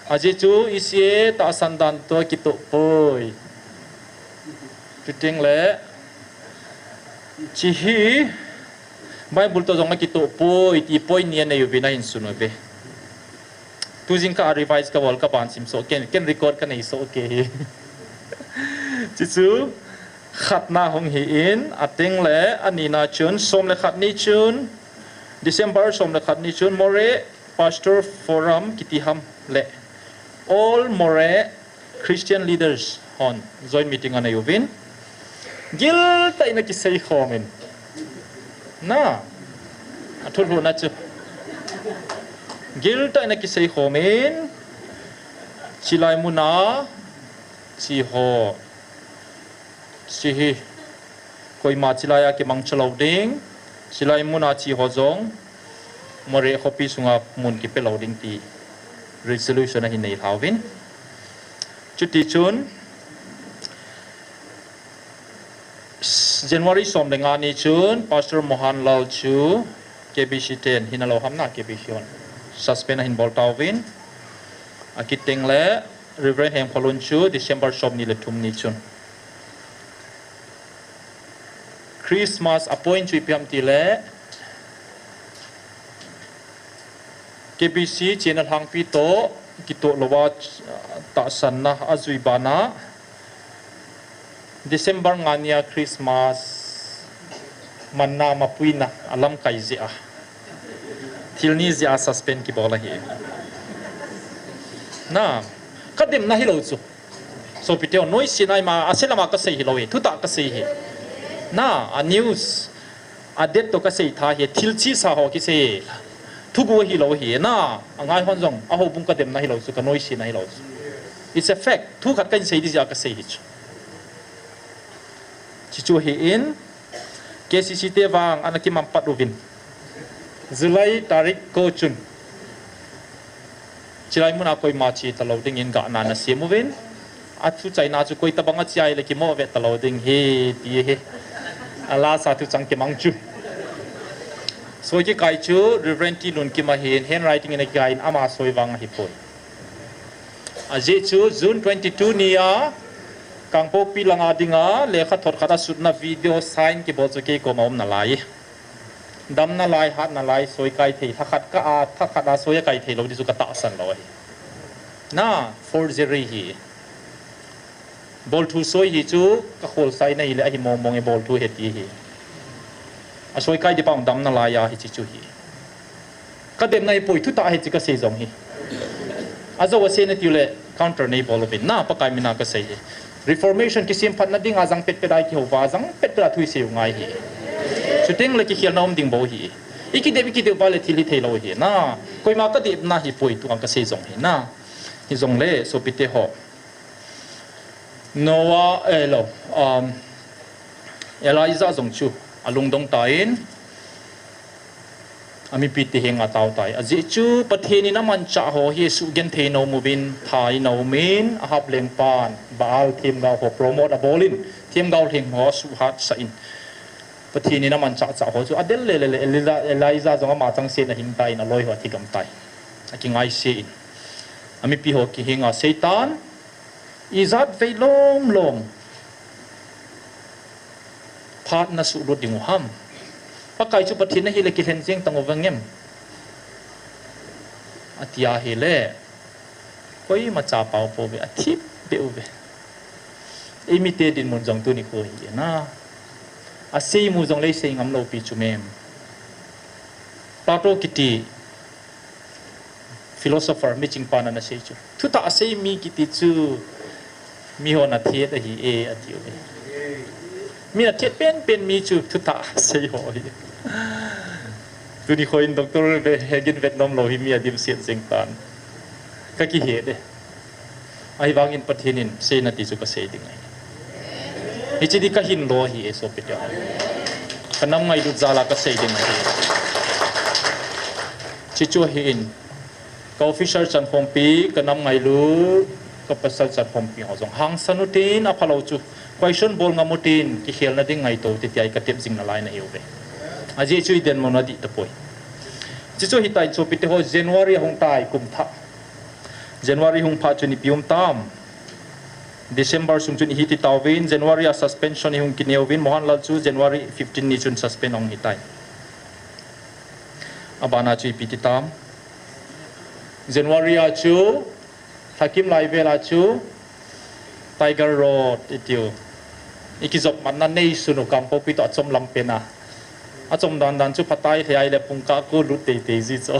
Ajeh chu E C A tahsan dan toh kitoh poi. Chuteng le, hiche hi Bible toh jong akitoh poi ti point ni anei uvin ahin sun uve. Tu jingkah a revise kabol kaban sim soh kei, ken record kanei soh kei hi. Hiche chu khatna hung hi in, ateng le anina chun, som le khat ni chun, December som le khat ni chun, Moreh Pastor Forum kiti ham le All Moreh Christian Leaders hon joint meeting anei uvin. Giltah in akisei khom in. Na, athulhuhna chu. Giltah in akisei khom in. Chilai muna che ho. Hiche hi. Koima chilai a kimangcha lou ding. Chilai muna che ho jong. Moreh khopi sunga mun kipe lou ding ti. Resolution ahin nei lhauvin. Chuti chun. January som le nga ni chun Pastor Mohan Lal chu K B C ten hinalou ham na K B C hon suspend ahin bol tauvin. Akiteng le Reverend Hemkholun chu December som ni le thum ni chun. Christmas a point chu ipi ham ti le K B C chena lhangpi toh kitoh louva tahsanna ajui bana December nga nia Christmas manna mapuina alamkai jeh a. Thil ni jeh a suspend kibol ahi. Na, kademna hilou chu. Sopite ho, noise na ima, ase lama kasei hilou hi, thutah kasei hi. Na, a news, a date toh kasei tha hi, thil chesa ho kisei. Thugu hilou hi, na, angai hon jong, ahoubung kademna hilou chu, kanoise na hilou chu. It's a fact. Thu khat kahin sei ding jeh a kasei hi chu. Hichu hi in, K C C te vang ana kimang pat uvin. July tarik ko chun. Chilai muna koima che talou dingin gahna nasem uvin. Athu chaina chu koi tabang a che ahile kimo ve talou ding hi ti hi. Alasa thu chang kimang chu. Soi kikai chu Reverend T Lunkim ahin handwriting in akikai in ama soi vang ahipoi. Ajeh chu June twenty two nia, Kangpokpi langa dinga, lekhathot khat asutna video sign kibol chu kei koma um nalai. Damna lai, hatna lai, soikai thei, lhakhat kah a, lhakhat a soi akai theilou ti chu katahsan lou ahi. Na, forgery hi. Bolthu soi hi chu, kakholsa in ahile, ahi mong mong e bolthu he ti hi. Asoikai di pang damna lai a hiche chu hi. Kademna hipoi, thutah hiche kasei jong hi. Ajou asei natiu le counter neibol uvin, na Pakai mina kasei hi. Reformation kisemphatna dinga jang petpet a ikihouva, jang petpet a thu isei u ngai hi. Chuteng le kikhelna um ding bou hi. Ikidep, ikidep uva le thil hitheilou hi. Na, koima kadepna hipoi tua kasei jong hi. Na, hijongle, sopite ho. Noah, eh, lo, um, Elijah jong chu, alungdong tan, amipite henga atao tai. Ajeh chu, Pathen in amanchah ho hi sugenthei nom uvin, tha in aumin, Ahab lengpan, Baal themgao ho promote abolin, themgao lheng ho asuhatsah in. Pathen in amanchah chah ho chu, adel lele le, Eli-, Elijah jong ama changseh in ahing tan, aloi ho athigam tan. Akingaise in. Amipi ho kihenga Satan, ijat vei lom lom phat nasuhlut ding u ham. Pakai chu Pathen ahile kilhen jeng tang uvem? Atia ahile, koima chapao pouve, athip beh uve. Eimite dinmun jong tuni kho hi na. Asei mu jongle isei ngam lou pi chu mem. Plato kiti philosopher, miching pan ana sei chu. Thutah asei mi kiti chu, mihon athet ahi e, ati uve. Mi athet penpen mi chu, thutah asei ho hi. Tuni khoin Doctor Hagin vetnom lou hi mi adimset jeng tan. Kakihe de. Ahivangin Pathen in seina ti chu kasei ding ahi. Hiche di kahin lo ahi e, sopite. Kanam ngailut jal a kasei ding ahi. Hichu ahin, ka officer chankhompi, kanam ngailut, Ka pasal chan khompi ho jong hangsan utin, aphalou chu question bol ngam utin, kikhelna ding ngaito ute tia i katep jing nalai nahiuve. Ajeh chu i dinmun adih tapoi. Chuche chu hitai sopite ho, January ahung tai, kum thah. January hung phat chun ipi um tam? December sung chun ihi ti tauvin, January a suspension ihung kineuvin, Mohanlal chu January fifteen ni chun suspend ahung hitai. Abana chu ipi ti tam? January a chu, lhakim lai vel a chu, Tiger Road itiu, i kijop matna neisun u, Kangpokpi toh achom lam pen a. Achom dan dan chu phatai thei ahile pungkah ko lut teitei ji chu.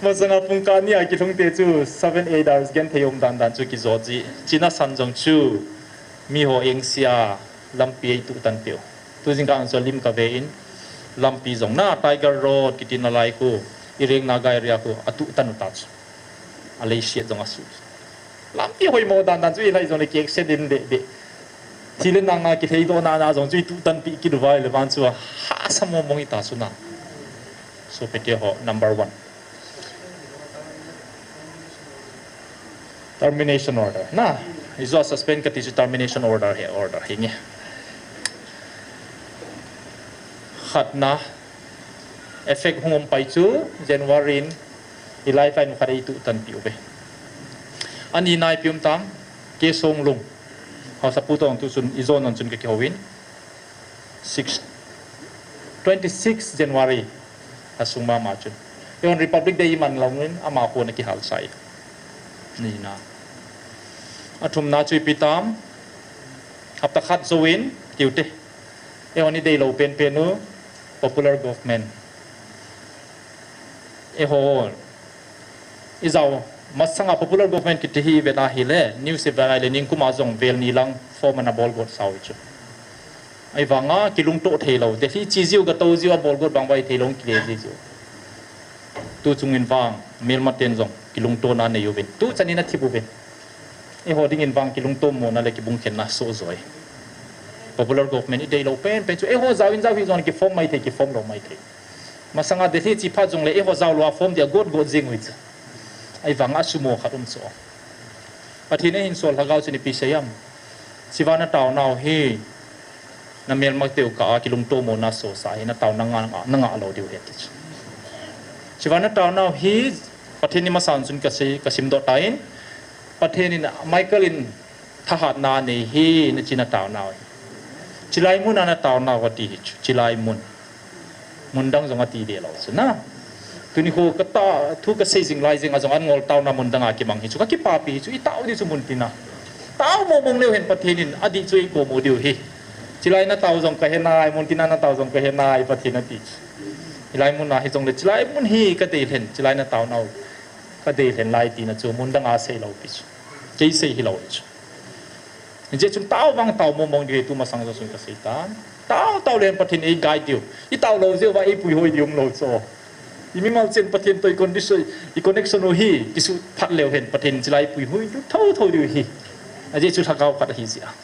Masanga pungkah ni a kilhung te chu seven eight hours genthei um dan dan chu kijo ji. China san jong chu miho engse a lampi eituh tan tiu. Tu jingkah chu lim kave in, lampi jong na Tiger Road kiti nalai khu, i reng Naga area khu atuh tan u ta chu. Alei siat jong asu. Lampi hoimo dan dan chu i lai jongle ki accident deh deh. Thi le nang a kitheidoh na na jong chu i tuh tanpeh kit uva ahile vang chu hahsa mong mong i ta chu na. Sopite ho, number one, termination order na. Ijo a suspend kati chu termination order hi, order hi nge. Khatna, effect hung um pai chu January in i lifeline u khat eituh tanpeh uve. Anina ipi um tam? K Songlung, haosapu toh tu chun i zone on chun ka kihouvin, six, twenty six January asung mama chun, eihon Republic Day i man louvin ama khun akihal sai. Nina. Athumna chu ipi tam? Hapta khat jouvin tiute, eihon i deilou penpen u popular government. Eiho i jao masanga popular government kiti hi i vet ahile, news i vet ahile, ningkum a jong vel ni lang form ana bolgot sau hi chu. Ahivanga kilungtoh theilou, Delhi che jiu, gatou jiu, abolgot bang vai theilou, kile ji jiu. Tu chungin vang melmaten jong kilungtona nei uvin, tu chanin athip uvin. Eiho dingin vang kilungtomona le kibungkhenna soh joi. Popular government i deilou penpen chu eiho jao in jao hih jongle kiform maithei, kiform lou maithei. Masanga Delhi che phat jongle eiho jao lou a form dia got got jing uhi chu. Ahivanga asumo khat um chu. Pathen in ahinsol lhagao chun ipi sei am? Hicheva nataonau hi, namelmateu kah a kilungtomona sohsa hi natao nangah, nangah lou diu ahi ti chu. Hicheva nataonau hi, Pathen in masan chun kasei, kasimdoh tan, Pathen in Michael in thahatna anei hi, nachi nataonau hi. Chilai mun a nataonau ati hi chu, chilai mun. Mun dang jong ati deh lou chu na. Tuni khu kata, thu kasei jing lai jeng a jong an ngol taona mun dang a kimang hi chu, kakipapi hi chu, i tao diu chu mun tina. Tao mong mong leu hen Pathen in adih chu eikom u diu ahi. Chilai natao jong kahe nai, mun tina natao jong kahe nai, Pathen ati chu. Hilai mun a hijongle chilai mun hi kadei lhen, chilai nataonau kadei lhen lai tina chu mun dang a sei lou pi chu. Kei sei hilou hi chu. Hijeh chun tao vang tao mong mong ding ahi, tu masang jou chun kasei tan. Tao, tao leu hen Pathen in ei guide diu. I tao lou jeh uva eipui hoi diu umlou chu. I mimal chen Pathen toh i condition, i connection u hi kisuh phat leu hen Pathen in chilai pui hoi diu thotho diu ahi. Ajeh chu lhagao khat ahi jeh a.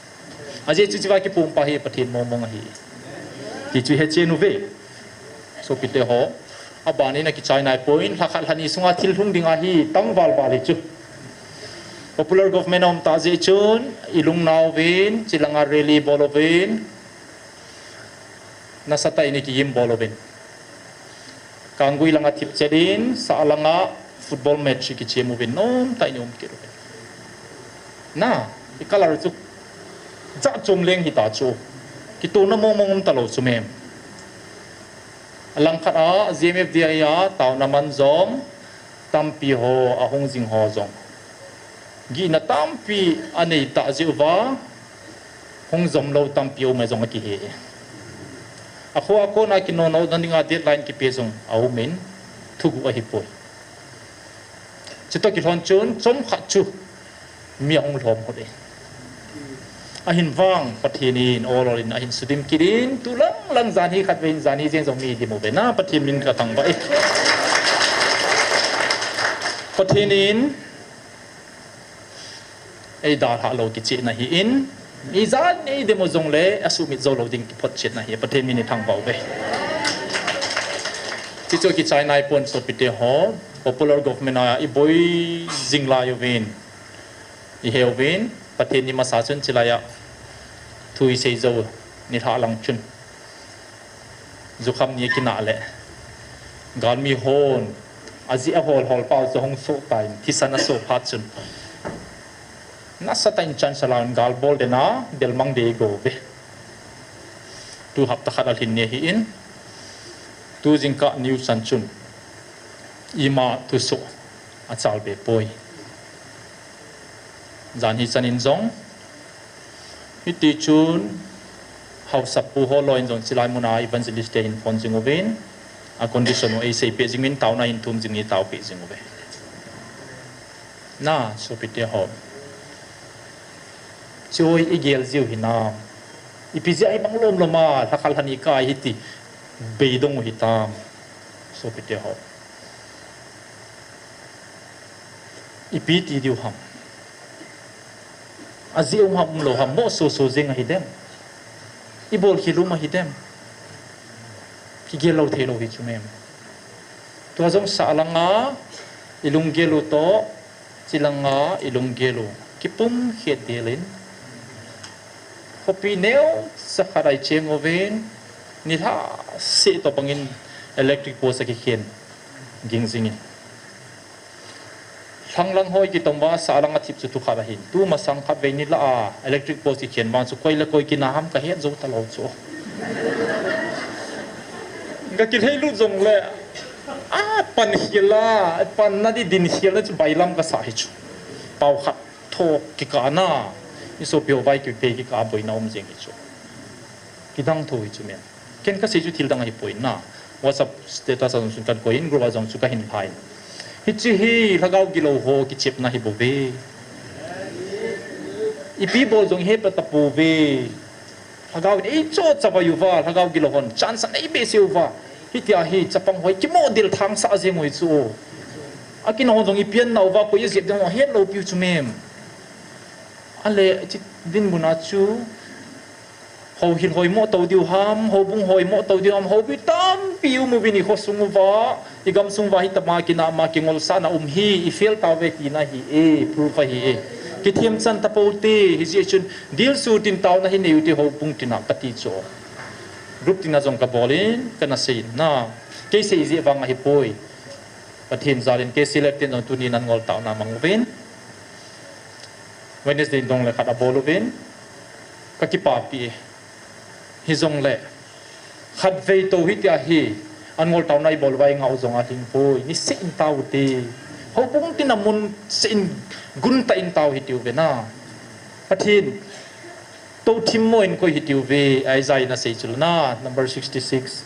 Ajeh chu hicheva kipumpa hi Pathen mong mong ahi. Ti chu hechen uve. Sopite ho, abanin akichai naipoi, lhakhat lhani sunga thil lhung ding ahi, tangval val hi chu. Popular government aum tah jeh chun, ilungnauvin, chilanga rally boluvin, nasatah in ikigim boluvin. Kanggui langa thipchet in, sah langa football match ikichem uvin, nomtah in ium kit uvin. Na, i colour chu jat chom leng hita chu. Kitona mong mong um talou chu mem. Alangkhat a, G M F D I a taona man jong, tampi ho, ahung jing ho jong, gihna tampi anei tah jeh uva, hung jom lou tampi aum e jong akihe e. Akhoa kona kinonoh na dinga deadline kipe jong aumin, thuguh ahipoi. Chutoh kilhon chun chomkhat chu mi ahung lhom hot e. Ahin vang Pathen in ol ol in ahin sudim kit in, tu lang lang janhi khatvei in janhi jeng jong mi dim uve na, Pathen min kathangvah e. Pathen in eidalhah lou kichehna ahin, ijan eidim u jongle asuhmit jou lou ding kiphotchetna ahi, Pathen min ithangvah uve. Chuchu kichai naipon sopite ho, popular government a iboi jing lai uvin. Iheuvin, Pathen ni masa chun chilai a thu isei jou nilhah lang chun, jukham ni kinah le, galmi hon ajeh a hol hol pau chu hung soh tan, thisan asoh phat chun, nasatah in chan salang gal bol den a, belmang dei go ve. Tu hapta khat alhin ni ahin, tu jingkah news san chun ima thusoh achal be poi. Jan hi chan in jong, hiti chun, haosapu ho loi in jong chilai mun a evangelist te hin phone jing uvin, a condition u eisei peh jing uvin, taona hin thum jing in tao peh jing uve. Na, sopite ho. Choi igel jiu hinam. Ipi jeh a imang lom lom a, lhakhal hani kai hiti beidong u hitam. Sopite ho. Ipi ti diu ham. Ajeh um ham umlou ham, mo soso jeng ahi dem. Ibol khel um ahi dem. Kigel lou thei lou hi chu mem. Tua jong sah langa ilunggel u toh, chilanga ilunggel u kipum khet del in, khopi neocha khat a icheng uvin, nilhah seh toh bangin electric post akikhen ging jing in. Lhanglang hoi kitom uva, sah langa thip chu thukhat ahin. Tumasang khatvei nilhah a electric post kikhen vang chu koi le koi kina ham kahet jou talou chu. Kakilheilut jongle, apan khel a, panna di din khel na chu bailam kasah hi chu. Pao khat tho kikah na, isopi ho vai kipe kikah a boina um jeng hi chu. Kidang tho hi chu mem. Ken kasei chu thil dang ahipoi na. WhatsApp status a jong chun kakoi in, group a jong chu kahin lha in. Hiche hi lhagao gilou ho kichepna hi bouve. Ipi bol jong ihet tapouve. Lhagao in eicho chavai uva, lhagao gilou hon chance anei behseh uva. Hitia hi chapang hoi kimo del thangsah jeng u hi chu. Akinah hon jong ipi anna uva, koi ajep ding u ahet lou piu chu mem. Ale, hiche dinmun a chu, houhil hoimo tou diu ham, houbung hoimo tou diu ham, houpi tampi um uvin ikhosung uva, igamsung uva hitama kinah ma kingolsahna um hi, ifel tauve tina hi e, proof ahi e. Kithemchan tapoute, hijeh chun, dilsu tin taona hi nei ute houbung tina kati chu. Group tina jong kabol in, kana sei in na. Kei sei jeh vang ahipoi. Pathen jal in K C L F ten jong tuni in an ngol taona mang uvin. Wednesday in dongle khat abol uvin. Kakipapi e. Hijongle, khatvei tou hitia hi, an ngol taona ibol uva ingah u jong alhing poi. Niseh in taute. Houbung tina mun seh in, guntah in tao hitiuve na. Pathen touthim mo in koi hitiuve, Isaiah in asei chu na, number sixty-six.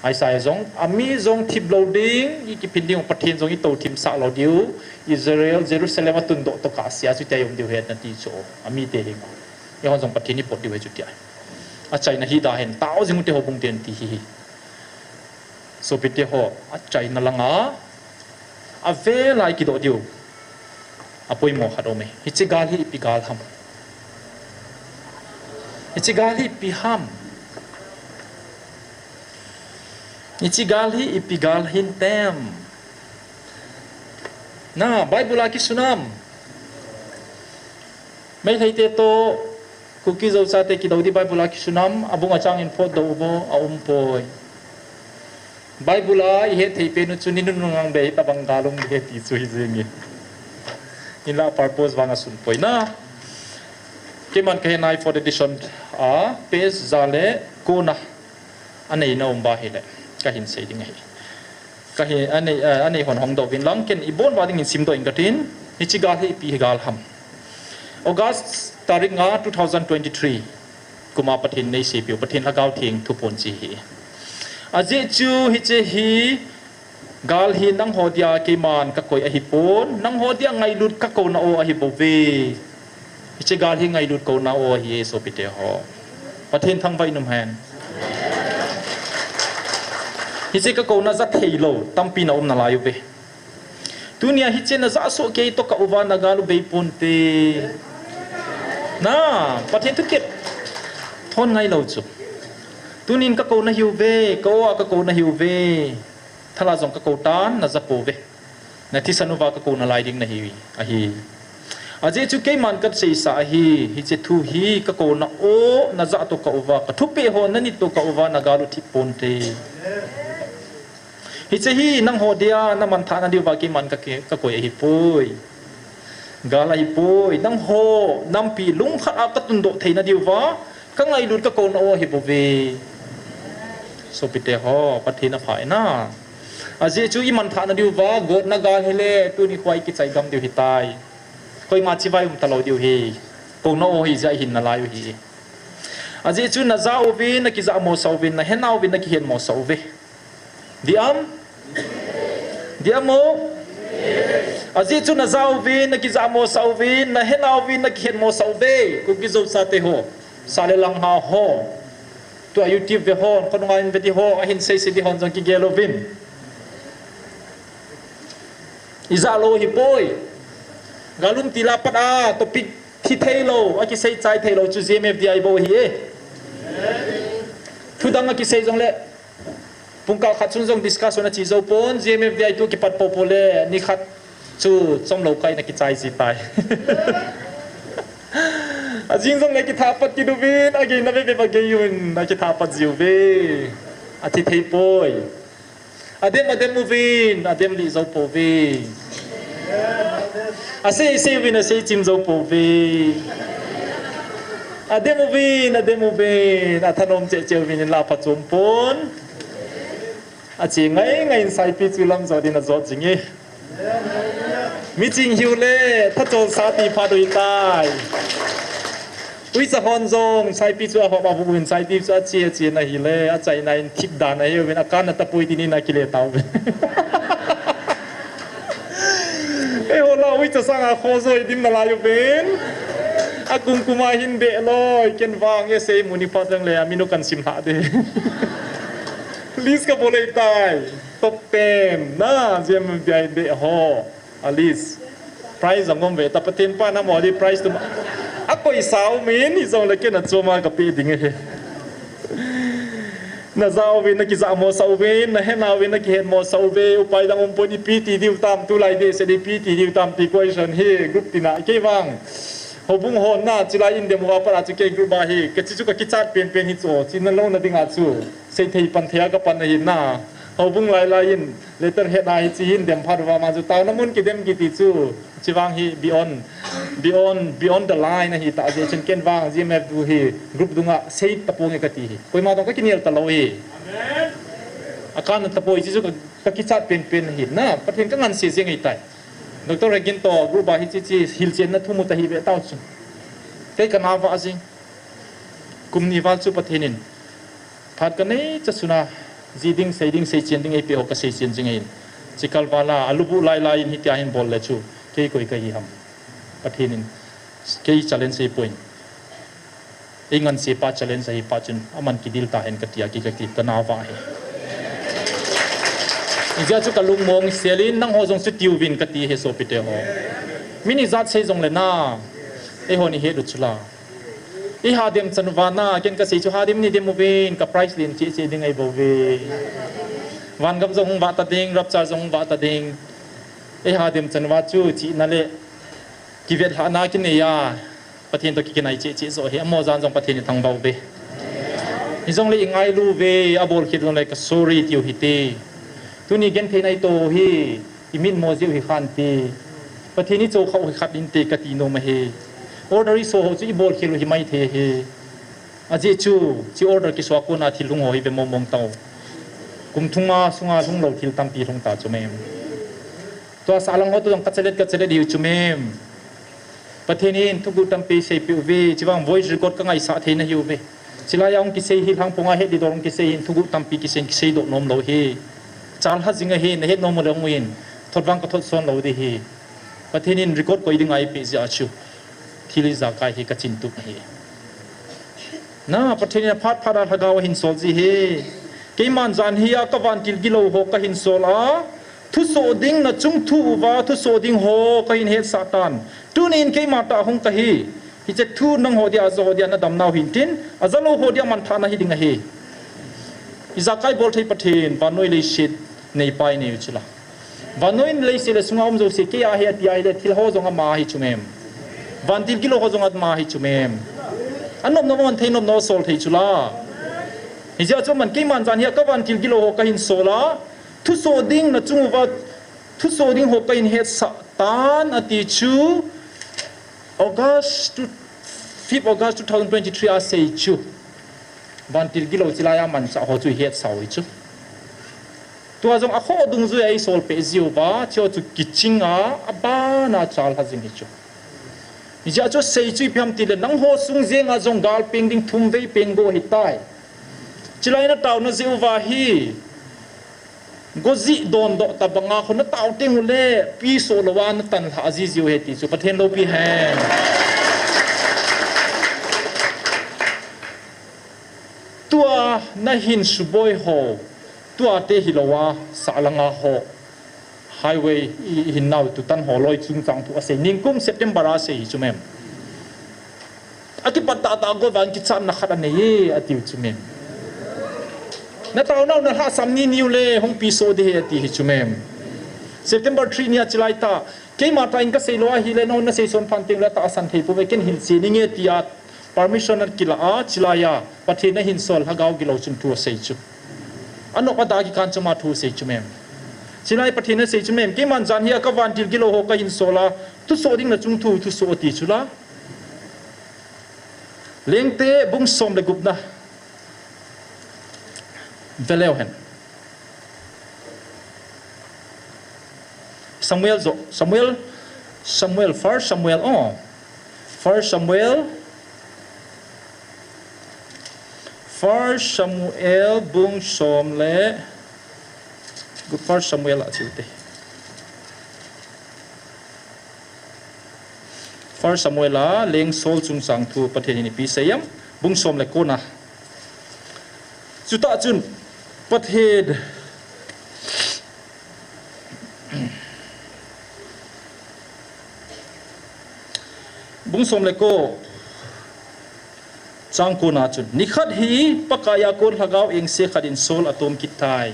Isaiah jong, ami jong thip lou ding, ikiphin ding, Pathen jong itouthim sah lou diu, Israel, Jerusalem atundoh toh kahsea chu tia um diu ahi nati chu, amite hi. Eihon jong Pathen ipot diu ahi chu tia. Achaina hi da hen, tao jing ute houbung ten ti hi hi. Sopite ho, achaina langa, avel a ikidoh diu. Apoimo khat aume. Hiche gal hi ipi gal ham. Hiche gal hi ipi ham. Hiche gal hi ipi gal hintem. Na, Bible a kisun am. Meiteite toh, Kuki Zo chate kidou di Bible a kisun am, abung achang in photdoh uvo, aumpoi. Bible a ihet thei pen u chu ninunung ang be hitobang gal um ding ahi ti chu hijeng in. Hinla purpose vang asun poi na. Keiman kahet nai fourth edition a page ja le ko na aneina um uva ahile kahin sei ding ahi. Kahi, anei, eh, anei hon hongdoh uvin lang, ken ibon uva dingin simdoh inge katin, hiche gal hi ipi gal ham. August tarik nga two thousand twenty-three kum a Pathen in eiseipeh u, Pathen Lhagao Theng thuphon chu ahi. Ajeh chu hiche hi gal hi nangho dia keiman kakoi ahipon, nangho dia ngailut kakouna o ahibouve. Hiche gal hi ngailut kouna o ahi e sopite ho. Pathen thangvah in um hen. Hiche kakouna ja theilou tampi na um nalai uve. Tunia hiche najah soh kei toh kauva nagal u beiponte. Na, Pathen thutep thon ngailou chu. Tunin kakou nahiuve, ka-o a kakou nahiuve. Thal a jong kakou tan, najapouve. Nathisan uva kakou nalai ding nahi ahi. Ajeh chu keiman kaseisa ahi, hiche thu hi kakouna o najah toh kauva, kathupeh ho nanit toh kauva nagal u thip ponte. Hiche hi nangho dia namanthahna diuva keiman kake-, kakoi ahipoi. Gal ahipoi, nangho nampi lungkhat a katundoh theina diuva, kangailut kakouna o ahibouve. Sopite ho, Pathen apha e na. Ajeh chu imanthahna diuva gotna gal hile, tuni kho a ikichai gam diu hitai. Koima chivai um talou diu hi. Kouna o hijeh a ihin nalai u hi. Ajeh chu najah uvin, nakijahmosah uvin, nahenauvin, nakihetmosah uve. Diam? Diam o? Ajeh chu najah uvin, nakijahmosah uvin, nahenauvin, nakihetmosah uve. Kuki Zo chate ho, sah le lang ha ho, tua YouTube ve hon, khonunga in ve di ho, ahin seise di hon jong kigel uvin. Ijah lou hipoi. Gal um til a pat a topic thi theilou, akisei chai theilou chu G M F D I bou ahi e. Thudang akisei jongle, pungkal khat chun jong discussion ache jou pon, G M F D I tu kipat poupou le, nikhat chu chomlou kai in akichai ji tai. Ajing jongle kitha pat kit uvin, ageina veve agei uvin, akitha pat jiuve. Athi theipoi. Adem, adem uvin, adem lih jou pouve. Asei, sei uvin, asei chim jou pouve. Adem uvin, adem uvin, athanom cheh cheh uvin, inlah phachom pon. Ache ngai ngai in Saipi chu lamjot in ajot jing e. Miching hiu le, thachol sa ti phat u hitai. Uicha hon jong, Saipi chu ahop avu uvin, Saipi chu ache, ache na hile, achaina in thip dan ahiuvin, akanna tapoi tin in akile tauvin. Eiho la, uicha sanga kho joi dim nalai uvin. Akum kuma hin beh loi, ken vang e sei muni phat jongle, aminu kan sim lha de. List kabol e tai. Top ten na, G M F D I beh ho. A list. Prize jong um ve ta, Pathen pa na mo di prize tu ma. Akoi sao min, hijongle ken achoma kapeh ding ahi. Najah uvin, nakijahmosah uvin, nahenauvin, nakihetmosah uve, upai dang umpon, ipi ti diu tam, tulai dehset ipi ti diu tam ti question hi group tina, kei vang. Houbung hon na, chilai in dem uva pat a chu kei group a hi, kachi chu kakichat penpen hi chu, chi nalou na dinga chu. Seithei panthei a kapan ahi na. Houbung lailai in, letterhead a hiche hin dem phat uva ma chu, taona mun kidem kiti chu. Chivang hi beyond, beyond, beyond the line ahi ta jeh chun ken vang G M F tu hi group dunga sei taponge kati hi. Koima toh kakinel talou hi. Amen. Akan tapoi chi chu ka, kakichat penpen ahi na. Pathen kanganse jeng ahitai. Doctor Regin toh group a hiche chi hilchenna thu mu ta hi ve tao chu. Kei kana vah jing. Kum ni val chu Pathen in phat kanei cha suna, ji ding, sei ding, seichen ding eipeh ho kaseichen jing ahin. Chikal vala, alubuh lailai in hitia hin bol le chu, kei koi kahi ham. Pathen in, kei challenge eipoi. Einganse pa challenge ahi pa chun, aman kidil tahen katia ki, kati, kana vah hi. Hijeh a chu kalungmong sel in, nangho jong chu tiuvin kati hi sopite ho. Min ijat sei jongle na, eihon ihet u chula. Iha dem chan uva na, ken kasei chu ha dem ni dem uvin, ka prize len cheh cheh ding ahibouve. Vangam jong hung vah ta ding, rapture jong hung vah ta ding. Iha dem chan uva chu chihna le kivetlhahna kinei a, Pathen toh kikinai cheh cheh joh hi, amaho jan jong Pathen ithangvah uve. Hijongle ingailu uve, abolkhel jongle ka sorry tiu hite. Tuni genthei na itoh hi, imitmo jeh u hi khante. Pathen ichoukhah u hi khat inte kati nom ahi. Order iso ho chu ibolkhel u hi maithei ahi. Ajeh chu, chi order kiso a kona thil lhung ho hi ve mong mong tao. Kum thum a sunga lhung lou thil tampi lhung ta chu mem. Tua sahlang ho toh jong kachalet, kachalet hiu chu mem. Pathen in thuguh tampi seipeh uve, chuvang voice record kangaisah thei nahiuve. Chilai a hung kisei hi lhangponga het didol hung kisei hin thuguh tampi kisei, kiseidoh nom lou hi. Chalha jing ahi, nahet nom u le hung in, thot vang kathot son lou di hi. Pathen in record koi dinga eipeh jeh a chu. Thil ijakai hi kachintup ahi. Na, Pathen in aphat phat a lhagao ahin sol ji hi. Keiman jan hi a kavantil gilou ho kahin sol a, thusoh ding nachung thu uva, thusoh ding ho kahin hetsah tan. Tunin keima tah hung kahi. Hiche thu nangho dia, aja ho dia nadamnau hintin, ajalou ho dia manthahna hiding ahi. Ijakai bolthei Pathen, vannoi leiset neipa inei u chula. Vannoi leiset le sunga um jouse kei a ahi ati ahile, thil ho jong ama ahi chu mem. Vantil gilou ho jong ama hi chu mem. Anopnop aman thei nopnop asol thei chu la. Hijeh a chu aman keiman jan hi a ka vantil gilou ho kahin sol a, thusoh ding nachung uva, thusoh ding ho kahin hetsah tan ati chu August two, fifth August two thousand twenty-three a sei chu. Vantil gilou chilai a manchah ho chu ihetsau hi chu. Tua jong akhoh dungjuia eisol peh jiuva, chu chu kiching a, abana chalha jing hi chu. Hijeh a chu sei chu ipi ham tile, nangho sung jenga jong gal peng ding thum vei peng go hitai. Chilai nataona jeh uva hi, go jih dondoh tabanga khu natao teng ule, pi soh louva natan lhah ji jiu ahi ti chu Pathen loupi hen. Tua nahin suboi ho, tua te hilouva, sahlanga ho, highway i, i hinnau tutan ho loi chungchang thu asei, ningkum September a sei hi chu mem. Akipat tahtah go vang kichatna khat anei e, atiu chu mem. Nataonau nalhahsam ni niu le, hung pi soh ding ahi ati hi chu mem. September three nia chilai ta, keima tah in kasei lou ahile, nahon nasei son phan teng le tahsan thei pouve, ken hilchen inge tia, permission akilah a, chilai a, Pathen ahin sol, lhagao gilou chun thu asei chu. Anop ada kikan choma thu asei chu mem. Chilai Pathen asei chu mem, keiman jan hi a ka vantil gilou ho kahin sol a, thusoh ding nachung thu, thusoh ati chu la. Lengte bung som le gupna. Veleu hen. Samuel jo, Samuel, Samuel, First Samuel, oh. First Samuel, First Samuel bung som le, First Samuel a chute. First Samuel a leng Saul chungchang thu Pathen in ipi asei em, bung som le kona. Chutah chun Pathen bung som le ko chang kona chun, nikhat hi Pakai a kon lhagao engse khat in Saul atom kit tai.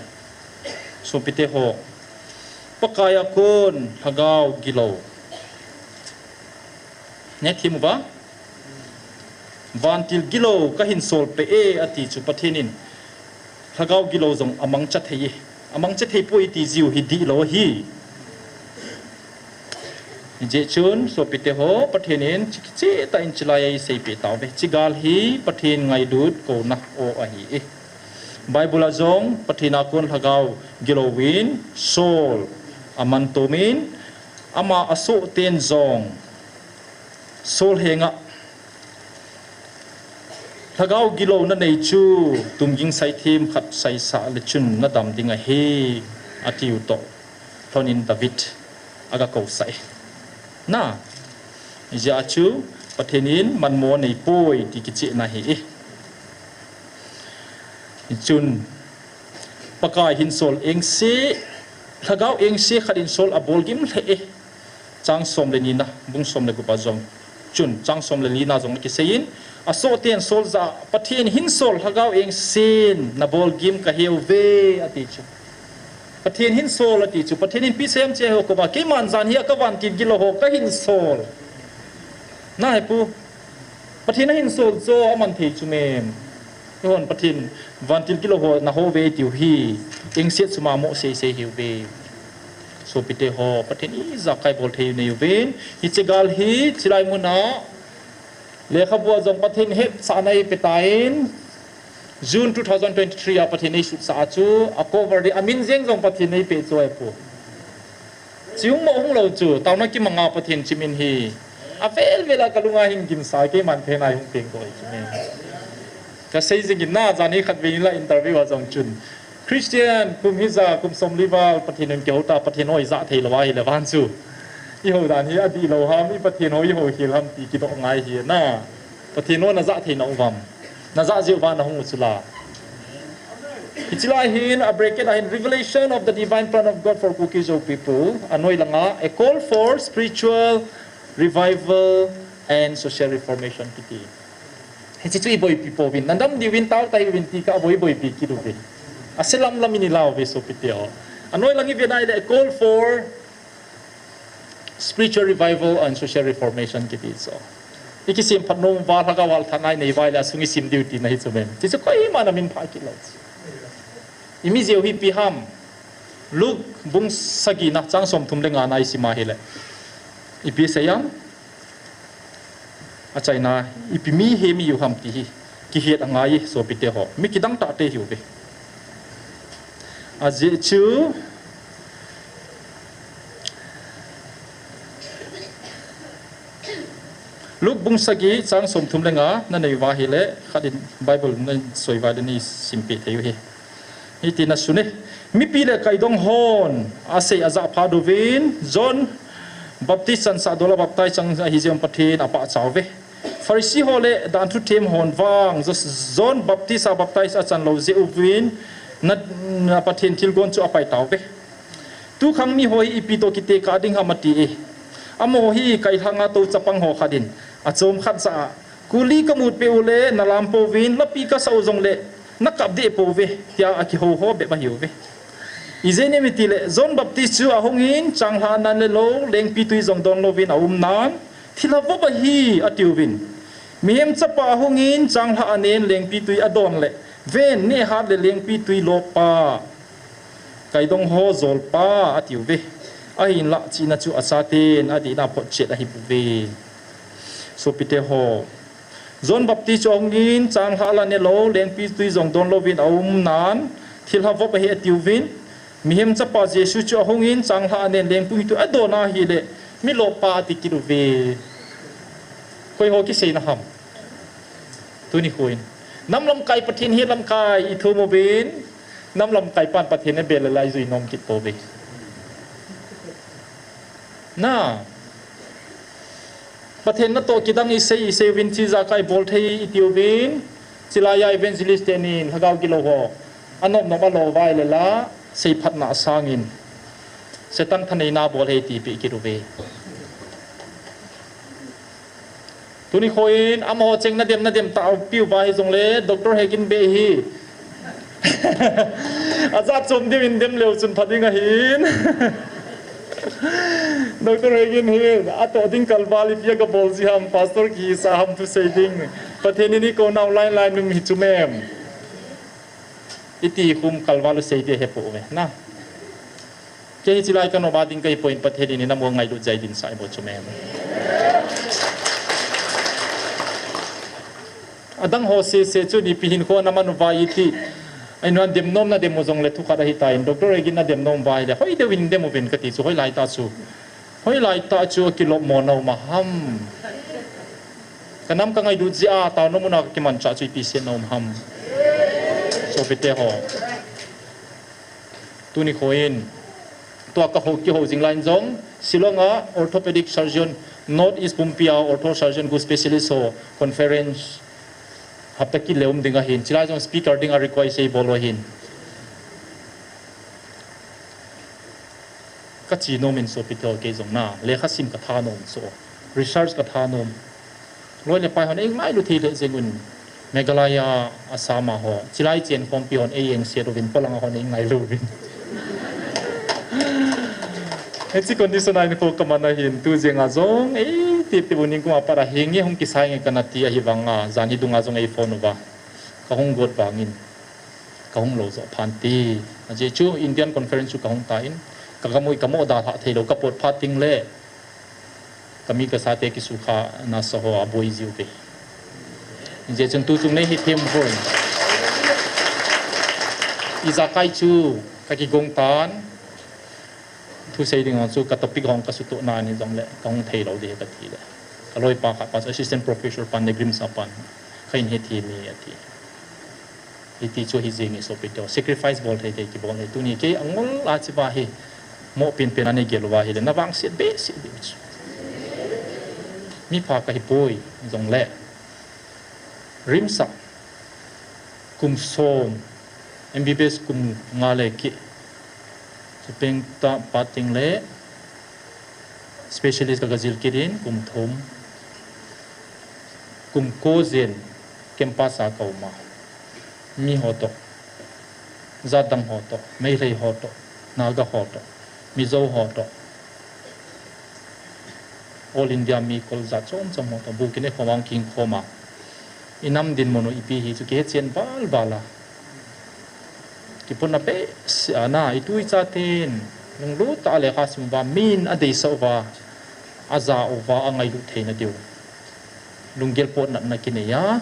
Sopite ho, Pakai a kon lhagao gilou. Nethim uva, vantil gilou kahin sol peh e ati chu Pathen in lhagao gilou jong amangcha thei e. Amangcha thei poi iti jiu hi dihlou ahi. Hijeh chun, sopite ho, Pathen in chi kicheh tah in chilai a eisei peh tauve. Chigal hi Pathen ngailut kouna o ahi e. Bible a jong Pathen a kon lhagao gilou in Saul aman tom in, ama asohten jong Saul henga, lhagao gilou nanei chu tumging saithem khat saisah le chun nadam ding ahi, atiu toh lhon in David aga kousah e. Na, hijeh a chu Pathen in manmo anei poi ti kichehna ahi e. Chun, Pakai hin Saul engse, lhagao engse khat in Saul abol gim lheh e. Chang som le nina, bung som le gup a jong. Chun, chang som le nina jong kisei in, asohten Saul jah a, Pathen hin Saul lhagao engsen nabol gim kahe uve, ati chu. Pathen hin Saul ati chu, Pathen in ipi asei em tia ho koma, keiman jan hi a ka vantil gilou ho kahin sol. Na he pu, Pathen ahin sol chu aman thei chu mem. Eihon Pathen vantil gilou ho nahou ve tiu hi, engse chu mamo seisei hiu ve. Sopite ho, Pathen ijakai bol thei nei uvin. Hiche gal hi, chilai muna lekhabua jong Pathen hetsahna eipe tan, June two thousand twenty-three a Pathen eisutsah a chu, a cover ding, amin jeng jong Pathen eipeh chu ahipu. Chi hung mo hung lou chu, taona kimanga Pathen chi min hi. Avel vel a kalunga hin ginsa keiman phenai hung peng koi chu min. Kasei jing in na, jani khat vei la interview a jong chun, Christian, kum hija, kum somli val, Pathen in kihou ta, Pathen ho ijah thei lou ahile van chu. Ihou dan hi adihlou ham, i Pathen ho ihou hel ham ti kidoh ngai hi na. Pathen ho najah thei nau vam. Najah jeh uva nahung u chu la. Hiche lai hin, a bracket a hin, revelation of the divine plan of God for Kuki Zo people. Anoi langa, a call for spiritual revival and social reformation kiti. Hiche chu iboipi pouvin, nadam diuvin, tao tauvin ti ka aboi boipi kit uve. Ase lam lam in ilau ve sopite ho. Anoi lang ive nai le, a call for Spiritual revival and social reformation kiti chu. I kisemphat nom uva, lhagao val thanai nei uva ahile asung i sem diu tina hi chu mem. Chuchu koima na min pha kit lou chu. I mi jeh u hi ipi ham. Luke bung sagi na chang somthum le nga na i sim a hile. Ipi asei ham. Achaina, ipi mihem i hiu ham ti hi kihet angai e, sopite ho. Mi kidang tah te hiuve. Ajeh chu, Luke bung sagi chang somthum le nga na nei uva ahile, khat in Bible na soi uva ahile nei simpeh thei u hi. Hitin asei e, mipi le kaidong hon asei ajah phat uvin, John Baptist chansah dol a baptize chang ahi jeh un Pathen apachat uve. Pharisee ho le danthu them hon vang, Jo-, John Baptist a baptize achan lou jeh uvin, na, na Pathen thilgon chu apai tauve. Tukhang mi ho hi ipi toh kitekah ding ham ati e. Amaho hi kailhang a tou chapang ho khat in, achom khat jah a, kuli kamut peh u le nalam pouvin, lapi kasah u jongle nakap deh pouve, tia akihou ho bep ahiuve. Ijeh inem itile, John Baptist chu ahungin, changlhah nan le lou, lengpitwi jong don louvin aum nan, thilha vop ahi, atiuvin. Mihem Chapa ahungin, changlhah anen, lengpitwi adon le, ven, nehhat le lengpitwi loppa, kaidong ho jolpa, atiuve. Ahinlah, chihna chu achaten adihna photchet ahibouve. Sopite ho, John Baptist chu ahungin, changlhah la nelou, lengpitwi jong don louvin aum nan, thilha vop ahi atiuvin. Mihem Chapa Jesu chu ahungin, changlhah anen, lengpitwi adon ahile, mi loppa ati kit uve. Koi ho kiseina ham. Tuni khoin, nam lamkai Pathen hi lamkai ithum uvin, nam lamkai pan Pathen abel le la ijui nom kit pouve. Na, Pathen natoh kidang isei, isei uvin, ijakai bol thei itiuvin, chulaiya evangelist tenin lhagao gilou ho anom nom a lo uva ahile la, seiphatna sangin Satan thaneina bol ahi tipeh kit uve. Tuni khoin, amaho cheng nadem, nadem tah piu uva hijongle, Doctor Hagin beh hi ajat chom diuvin dem leu chun pha ding ahin. Doctor Hagin hi atoh ding kalval ipi a kabol ji ham, pastor kisa ham thusei ding. Pathen in eikou nau line line um hi chu mem. Iti khum kalval u sei ti hepouve na. Kei hi chulai kanom a ding kahipoi, Pathen in namo ngailut jeh a eidinsah ahi bou chu mem. Adang ho sese chu ipi hinkho naman uva iti. Ahin, nadem nom, nadem u jongle thukhat ahitan, Doctor Hagin nadem nom uva ahile, hoi deuvin dem uvin kati chu, hoilai tah chu. Hoilai tah chu akilopmo na um a ham. Kanam kangailut jeh a, taona muna kakimanchah chu ipi seh na um ham. Sopite ho. Tuni khoin, tua kahou, kihou jing laiyin jong, Shillong a orthopedic surgeon, North East pumpi a ortho surgeon gu specialist ho conference hapta kit le um ding ahin, chulai jong speaker ding a request eibol u ahin. Kache nom in sopite ho, kei jong na, lekha sim katha nom so, research katha nom. Loi le pai hon eingailu thei lheh jeng un. Meghalaya, Assam a ho, chulai chenkhompi hon eiengset uvin, polang a hon eingailu uvin. Hiche condition a hinkho kaman ahin, tu jeng a jong eitep tep u, nikum a pat a henge hung kisai nge kana ti ahivang a, jan hi dung a jong eiphone uva, kahung got vangin kahung lou joh phan te. Ajeh chu Indian Conference chu kahung tan, kagam u hi kamo dalhah theilou, kapot phat teng le kami kasate kisukha nasa ho aboi jiuve. Hijeh chun tuchung nei hethem uvin, ijakai chu kakigong tan. Thusei ding hong chu ka topic hong kasutoh nan hijongle kahung theilou ding ahi kati le, kaloipa khat pa chu, assistant professor pan, Neglims a pan, kahin hethem e ati. Hiti chu hi jeng e sopite ho, sacrifice bol thei thei kibol ahi. Tuni kei angol a chiva hi, mo penpen a neigel uva ahile, navangset behseh diu chu. Mipha kahipoi, jongle RIMS a kum som, MBBS kum nga le keh, chupeng tah pat teng le specialist ka, kajil kit in kum thum, kum ko jen campus a kaum a, miho toh, jatdang ho toh, Meitei ho toh, Naga ho toh, Mizo ho toh, All India mi kol jat chom chom ho to bu kine khom ang king khom a. I nam dinmun u ipi hi chu kihe chen bal bal a. Kipuna pe si ana i tui cha ten lunglut ta le kha sim va min a dei sa va a za u va a ngai lu thei na diu. Lunggel pot nat na kinei a.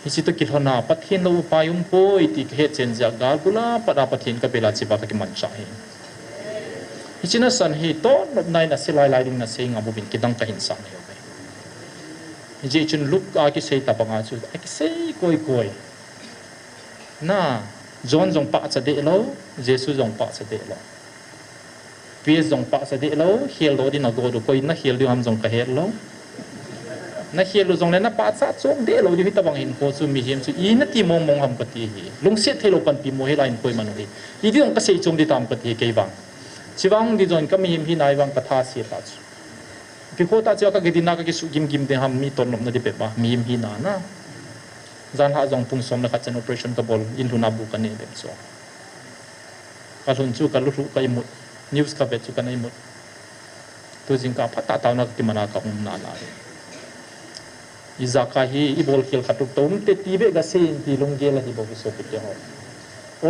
Hichi to kilhona Pathen lo upai um poi ti ka he chen jia gal bula pada Pathen ka bela chiba ka kiman cha hi. Hichi na san hi to nop nai na silai lai ding na sei nga bu bin kidang ka hin sang hi. Hichi chun Luke a kisei ta banga chu a kisei koi koi. Na John jong pa cha de lo, Jesu jong pa cha de lo. Pies jong pa sa de lo, hiel do din a go do koi na hiel diu ham jong ka hiel lo. Na hiel lo jong le na pa cha chong de lo diu hi ta bang hin ko chu mi hiam chu i na ti mong mong ham ka ti hi. Lungsiat thei lo pan pi mo hi la in koi man hi. I di jong ka sei chong di tam ka ti kei bang. Chi bang di jong ka mi hiam hi nai bang ka tha sia ta chu. Pi ko ta chu ka ge di na ka ki su gim gim de ham mi ton nom na di pe ba mi hiam hi na na. Jan ha jong pung som na khat chen operation ka bol in lu na bu ka ne be so. Ka lhun chu ka luthu ka imut, news ka ve chu ka na imut. Tu jing ka phat ta tauna ka kimana ka hung na na. I ja ka hi, i bol khel khat tuk tom te ti be ga se in ti lung gel a hi bo ki so ki te ho.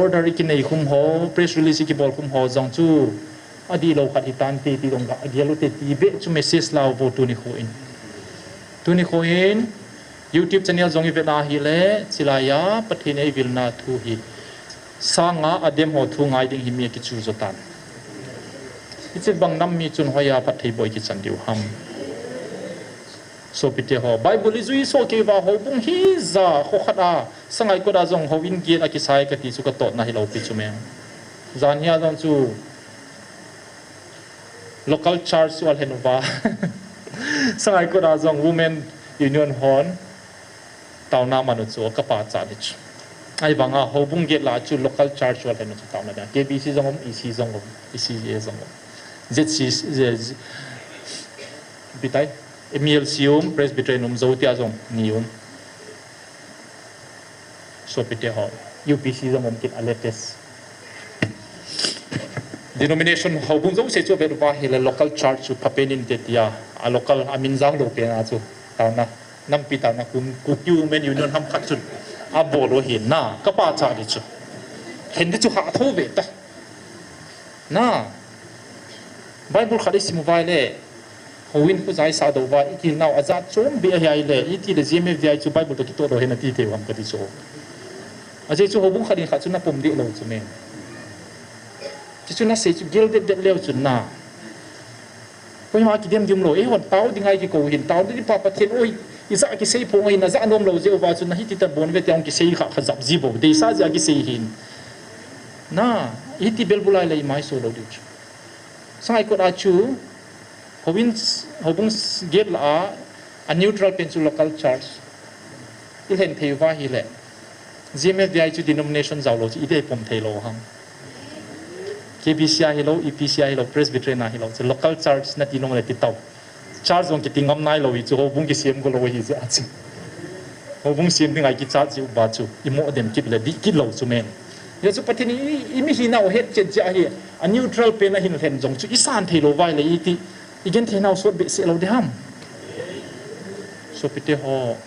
Order i ki nei khum ho, press release i ki bol khum ho jong chu a di lo khat hi tan te ti dong ga gel u te ti be chu message lau bo tu ni khu in. Tu ni khu in, YouTube channel jong i ve na hi le, chilai a Pathen ei vil na thu hi. Sanga a dem ho thu ngai ding hi mi a kichu zo tan. Hichi bang nam mi chun hoiya phatthei boi kichan diu ham. Sopite ho, Bible i jui so kei va ho bung hi ja kho khat a, sangai kot a jong ho in gen a kisai ka ti chu ka tot na hi lo pi chu meng. Jan hi a jong chu local church chu a lhen uva. Sangai kot a jong women union hon. Tauna manu chu ka pa cha di chu. Ai vanga ho bung get la chu local church wal henu chu tauna da. K B C jong um, E C jong um, E C A jong um. Z C, Z, Z, bitai, M L C um, Presbyterian um, Zotia jong ni um. Sopite ho, U P C jong um kit a latest. Denomination ho bung jong se chu vet va hi le local church chu phapen in te tia. A local a min jang lo pen a chu. Tauna. Nampi ta na kum, Kuki Women Union ham khat chun a bol u hi na, ka pa cha di chu. Hen di chu ha tho ve ta. Na, Bible khat i sim u vai le, ho in khu jai sa do vai, i kil nau a jat chom be a hi ai le, i ti le G M F D I chu Bible to ki to do hen a ti te ham ka ti chu. A je chu ho bung khat in khat chu na pom de lo chu men. Chu chu na sei chu gel det det leu chu na. Koima kidem dim lo, eihon tao ding ai kikou hin, tao ding pa Pathen oi, i ja kisei phong hin, a ja nom lo jeh uva chun, na hiti tan bon ve te ong kisei kha, kha jap ji bo, deisa jeh a kisei hin. Na, hiti bel bulai le i mai so lo diu chu. Sangai kot a chu, ho in, ho bung s-, get la a, a neutral pen chu local church. I lhen thei uva hi le. G M F D I chu denomination jao lo chu i dei pom thei lo ham. K B C a hi lo, E P C a hi lo, Presbyterian a hi lo, chu local church na ti nong le ti tau. Church jong kiti ngam nai lo i chu ho bung kisem ko lo hi jeh a chu. Ho bung sem ding ai ki church ji uva chu. I mo dem kit le di kit lo chu men. Ya chu Pathen i, i mi hi nau het chet jeh a hi. A neutral pen a hin lhen jong chu i san thei lo vai le i ti. I gen thei nau sot be se lo de ham. Sopite ho.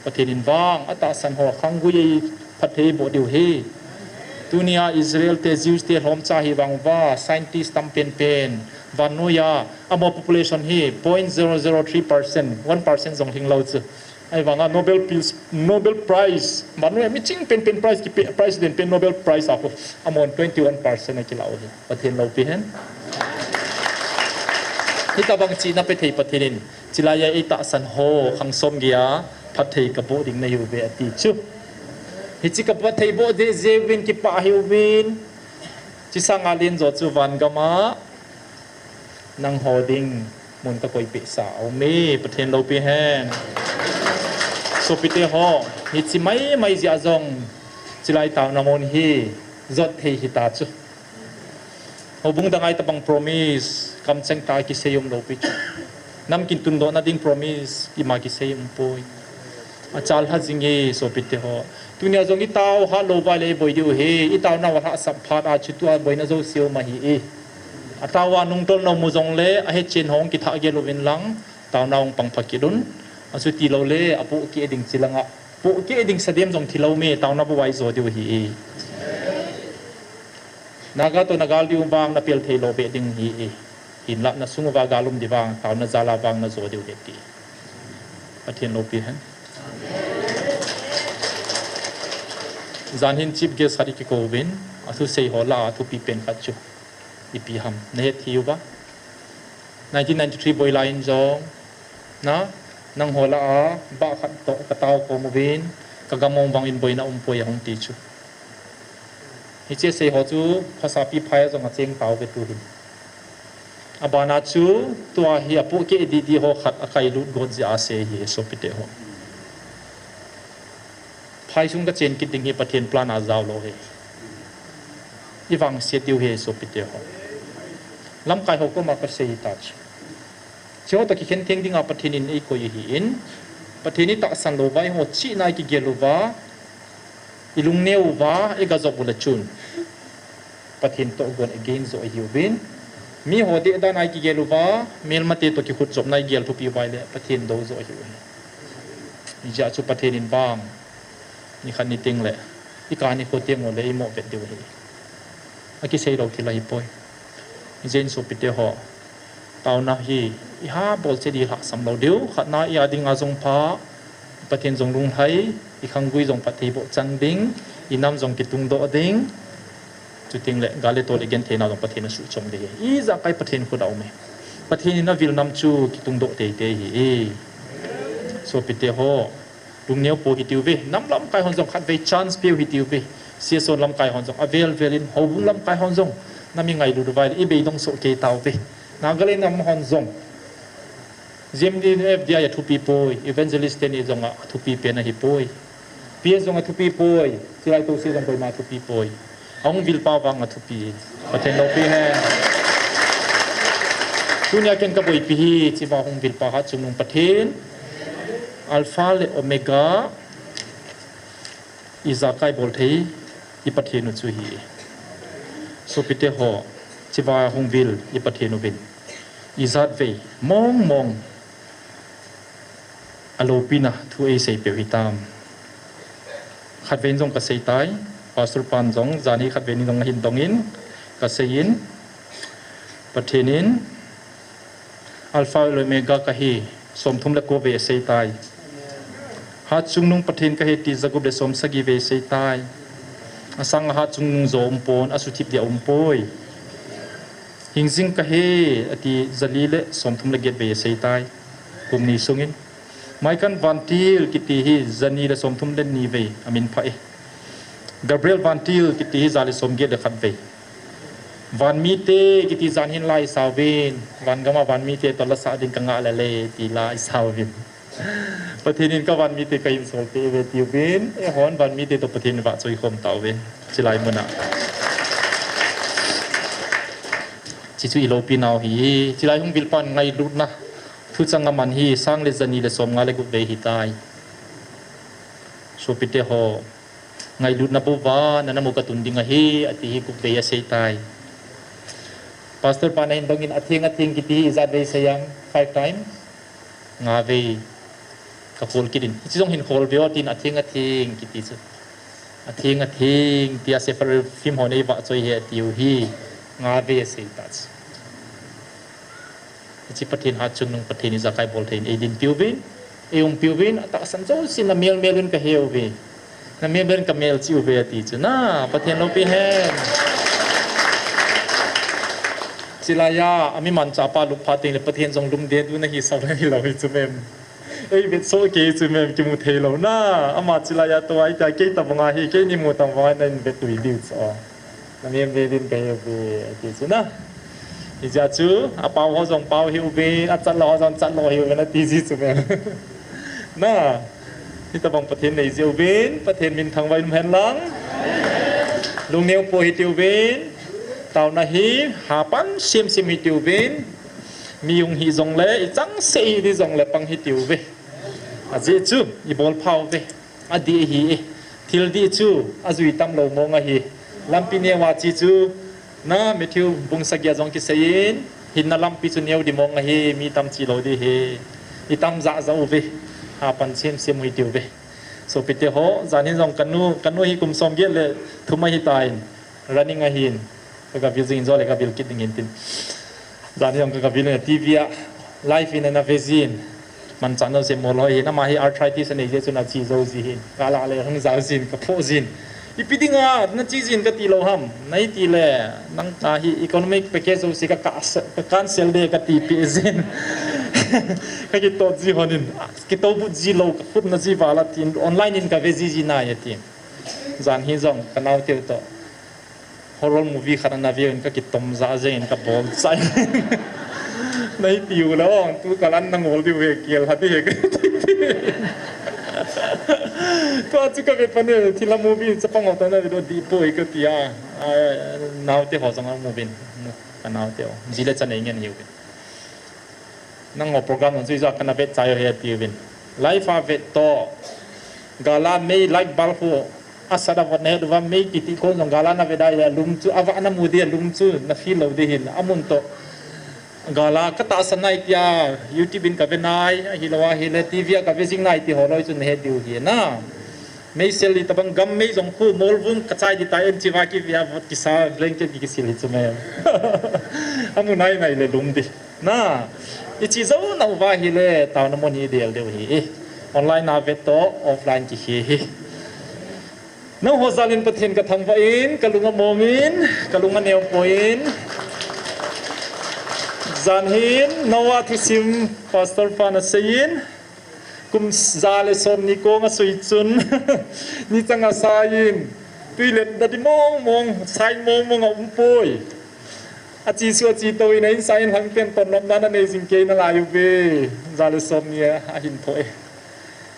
Pathen in vang, a tahsan ho, khanggui ei phatthei boh diu hi. Tunia Israel te, Jews te, lhomcha hi vang va, scientist tam pen pen, vannoiya, amaho population hi point zero zero three percent, one percent jong hing lo chu. Ai vanga Nobel Peace, Nobel Prize, vannoiya miching pen pen prize kipe, prize den pen Nobel Prize a ko, amahon twenty one percent a kilau hi. Pathen loupi hen. Hitabang chihna pe thei Pathen in. Chilai a ei tahsan ho, khang som gei a, phatthei ka boh ding nahiuve ati chu. Hichi ka phatthei boh ding jeh uvin kipah hiuvin. Chi sanga len jo chu van gam a. Nang ho ding mun ka koi peh sa a um e, Pathen loupi hen. Sopite ho, hichi mai mai jeh a jong. Chilai taona mun hi, jot thei hita chu. Houbung dang a hitabang promise, kamcheng tah a kisei um lou pi chu. Namkin tundoh na ding promise, ima kisei um poi. Achal ha jing e, sopite ho. Tunia jong i tao ha lou vai le boi diu hi, i tao nau a lhasam phat a chu tua boina jouse um ahi e. Ataova nungtol nom u jongle, ahechen hong kithah gel uvin lang, taona hung pang pha kit un. Achuti loule, apohkeh ding chi langa. Pohkeh ding sadem jong thi lou me, taona bou a ijo diu ahi. Naga toh nagal diu vang napel thei lou beh ding ahi. Hinlah nasung uva gal um di vang, taona jal a vang najo diu ahi ti. Pathen loupi hen. Jan hin chief guest khat i kikou uvin, athusei ho lah a athupi pen khat chu ipi ham nahet thei uva. Nineteen ninety-three boi lai in jong, na, nangho lah a, bah khat toh katao khom uvin, kagam mong vang in boina umpoi ahung ti chu. Hiche sei ho chu, phasapi phai a jong acheng tauve tu hin. Abana chu, tua hi apohkeh didi ho khat akailut got jeh a sei hi, sopite ho. Phaisung kachen kit ding hi Pathen plan a jao lou ahi. Ivangset diu ahi sopite ho. Lamkai ho koma kasei tachu. Hiche ho toh kikhen theng dinga Pathen in eikoi ahin. Pathen itahsan lou uva, eiho chihna ikigel uva, ilungneo uva, igajop ule chun Pathen toh gon against jo ahiuvin. Miho dehdan a ikigel uva, melmate toh kikhutjopna igel thupi uva ahile Pathen dou jo ahiuve. Hijeh chun Pathen in vang nikhat niteng le, ikah nikho teng ule imoh vet diu ahi. Akisei lou thil ahipoi. Hijeh in sopite ho, taona hi iha bol cheh di lhahsam lou diu, khatna i-a dinga jong pha, Pathen jong lunglhai, ikhanggui jong phatthei boh chang ding, inam jong kitungdoh ding. Chuteng le gal le tol igenthei nau jong Pathen asuhchom ding ahi. Ijakai Pathen khut a um e. Pathen in avil nam chu kitungdoh teitei ahi. Sopite ho, lungneo pou hitiuve. Nam lamkai hon jong khatvei chance peu hitiuve. C S O lamkai hon jong avel vel in, houbung lamkai hon jong nam ingailut uva ahile ibeidong soh kei tauve. Nagaland nam hon jong G M D F D I athupi poi, evangelist teni jong athupi pen ahipoi. P S jong athupi poi, chilai touse jong koima athupi poi. Ahung vilpa vang athupi. Pathen loupi hen. Tunia ken kaboipi hi, hicheva hung vilpa Hatchungnung Pathen, Alpha le Omega, ijakai bol thei i Pathen u chu ahi. Sopite ho, hicheva hung vil i Pathen uvin ijatvei mong mong aloupina thu eiseipeh u hitam. Khatvei in jong kaseitai, Pastor pan jong, jan hi khatvei in jong ahin dongin, kaseiyin, Pathen in, Alpha le Omega kahi, somthum le ko vei aseitai. Hatchungnung Pathen kahi ti jagup le somsagi vei aseitai. Asanga Hatchungnung jo umpon, asuthip dia umpoi. Hingjing kahi, ati jali le somthum le get vei aseitai. Kum ni sungin. Maikan vantil kiti hi jani le somthum le ni vei aminphah e. Gabriel vantil kiti hi ja le somget le khat vei. Vanmite kiti jan hin la isauvin, vangam a vanmite toh lasah ding kangah lele ti la isauvin. Pathen in kavanmite kahin solpeh uve tiuvin, eihon vanmite toh Pathen in vahchoi khom tauve. Chilai muna. Hichu iloupi nau ahi, chilai hung vilpan ngailutna thuchang aman hi sang le jani le somnga le gup vei ahitai. Sopite ho, ngailutna bouva nana mu katun ding ahi, ati hi gup vei aseitai. Pastor pan ahin dongin atheng atheng kiti hi ijat vei asei ham, five times? Nga vei. Kakhol kit in. Hiche jong hin khol veo tin atheng atheng kiti chu. Atheng atheng tia Seraphim hon eivahchoi e atiu hi. Nga vei aseitah chu. Hiche Pathen Hatchungnung Pathen ijakai bol thei in eidinpi uvin, eiumpi uvin, atahsan jousen namel mel uvin kahe uve. Namel mel in kamelchih uve ati chu na, Pathen loupi hen. Chulaiya, ami manchahpa lupha tengle Pathen jong lungdei duna hi sao hilou hi chu mem. Eivetsoh kei chu mem, kimu theilou na. Ama chulaiya tua itia kei tabanga hi, keini mu tabanga nahin vetui diu chu. Namel mel in kahe uve ati chu na. Hijeh chun, apao ho jong pao hih uvin, achat lou ho jong chat lou hih uvin ati ji chu mem. Na, hitobang Pathen neiji uvin, Pathen min thangvah in um hen lang. Lungneo po hitiuvin, taona hi hapan semsem hitiuvin, mi hung hi jongle, ichangseh hiti jongle pang hitiuve. Ajeh chu, ibolphauve. Adih ahi e. Thil dih chu ajui tamlou mong ahi. Lampi neova che chu Na Matthew bung sagi a jong kiseiyin, hinna lampi chu neo dimong ahi, mi tam chi lou ding ahi. Itam jahjah uve, hapan semsem u hitiuve. Sopite ho, jan hin jong kanu, kanu hi kum som get le thum ahitan, running ahin, ka, kavil jing in jo le kavil kit ding hin tin. Jan hin jong ka, kavil in TV a, live in ana ve jin. Manchah nouseh mol hoi hin, ama hi arthritis anei jeh chun achi jou ji hin. Ka la le hung jao jin, kaphoh jin. Ipi dinga nachi jin kati lou ham? Nei ti le, nang a hi economic package jouse ka, ka, ka cancel de kati peh jin. Ka kitot ji hon in, kitoh but ji lou, ka khupna ji val a tin, online in kave ji ji nai ati. Jan hi jong, kanaote u toh horror movie khat ana ve un, ka kitom jah jeng in, kabol chai. Nei tiu le, ong, tu kalan nangol diu he, kel ha di he. Tua chu kave pan e, thilha movie chapang ho toh nave doh dih poi kati a. A, naote ho jong a movie in, kanaote ho. Ji le cha nei ngen hiuvin. Nangho program jong chu ijat kana vet chai u he atiuvin. Live a vet toh. Gal a mei light bulb khu asat a vot nahet uva, mei kiti kon jong gal a navet a le alum chu, avah namu ding alum chu na feel lou ding hin, amun toh. Gal a katahsan nai tia YouTube in kave nai, ahilou ahile TV a kave jing nai ti ho loi chu nahet diu hi na. Meisel hi tabang gam mei jong khu molvung kachai ding tai, en chiva kive a vot kisa blanket ki, kisil hi chu me. Amu nai nai le lum ding. Na, ichi jou nauva hile, taona mun hi del deu hi. Online a vet toh, offline kikhe hi. Nangho jal in Pathen kathangvah in, kalung among in, kalung aneo poi in. Jan hin, Noah thusim, Pastor pan asei in. Kum ja le somni kong asui chun, ni chang asai in, tui le dadi mong mong, sai mong mong aumpoi. Achi chu achi tou in, a insung in lhang ten ton nopna nanei jing kei nalai uve. Ja le somni ahin thoh e.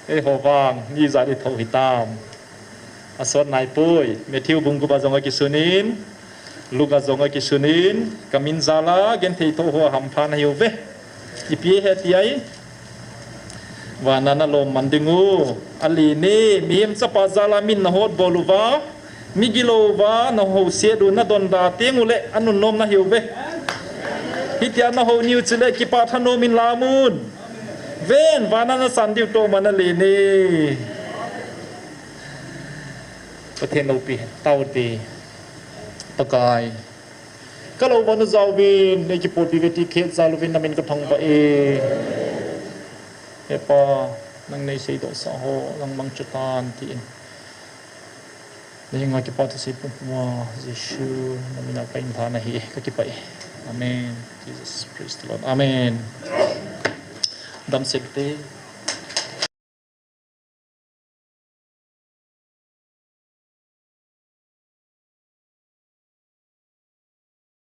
Eiho vang, mi ijat ithoh hitam. Asot naipoi, Matthew bung gup a jong akisun in, Luke a jong akisun in, kamin jal a genthei thoh ho ahampha nahiuve. Ipi ahi tia, van a nalom man ding u, alen e, mihem chapa jal a min nahotbol uva, migilou uva nahouset u nadonda teng uleh anunnom nahiuve. Hitia nahou niu chuleh kipah thanom in la amun. Ven, van a nasan diu toh man alen e. Pathen loupi hen taute. Pakai, kalou vana jaovin, nei kipotpi uve ti khet jal uvin namin kathangvah e. He Pa, nang nei seidoh sah ho nang mangcha tan tin, nei henga kipathu sei pum pum a, Jesu namin a kahin than ahi, kakipah e. Amen. Jesus, praise the Lord. Amen. Damsel te.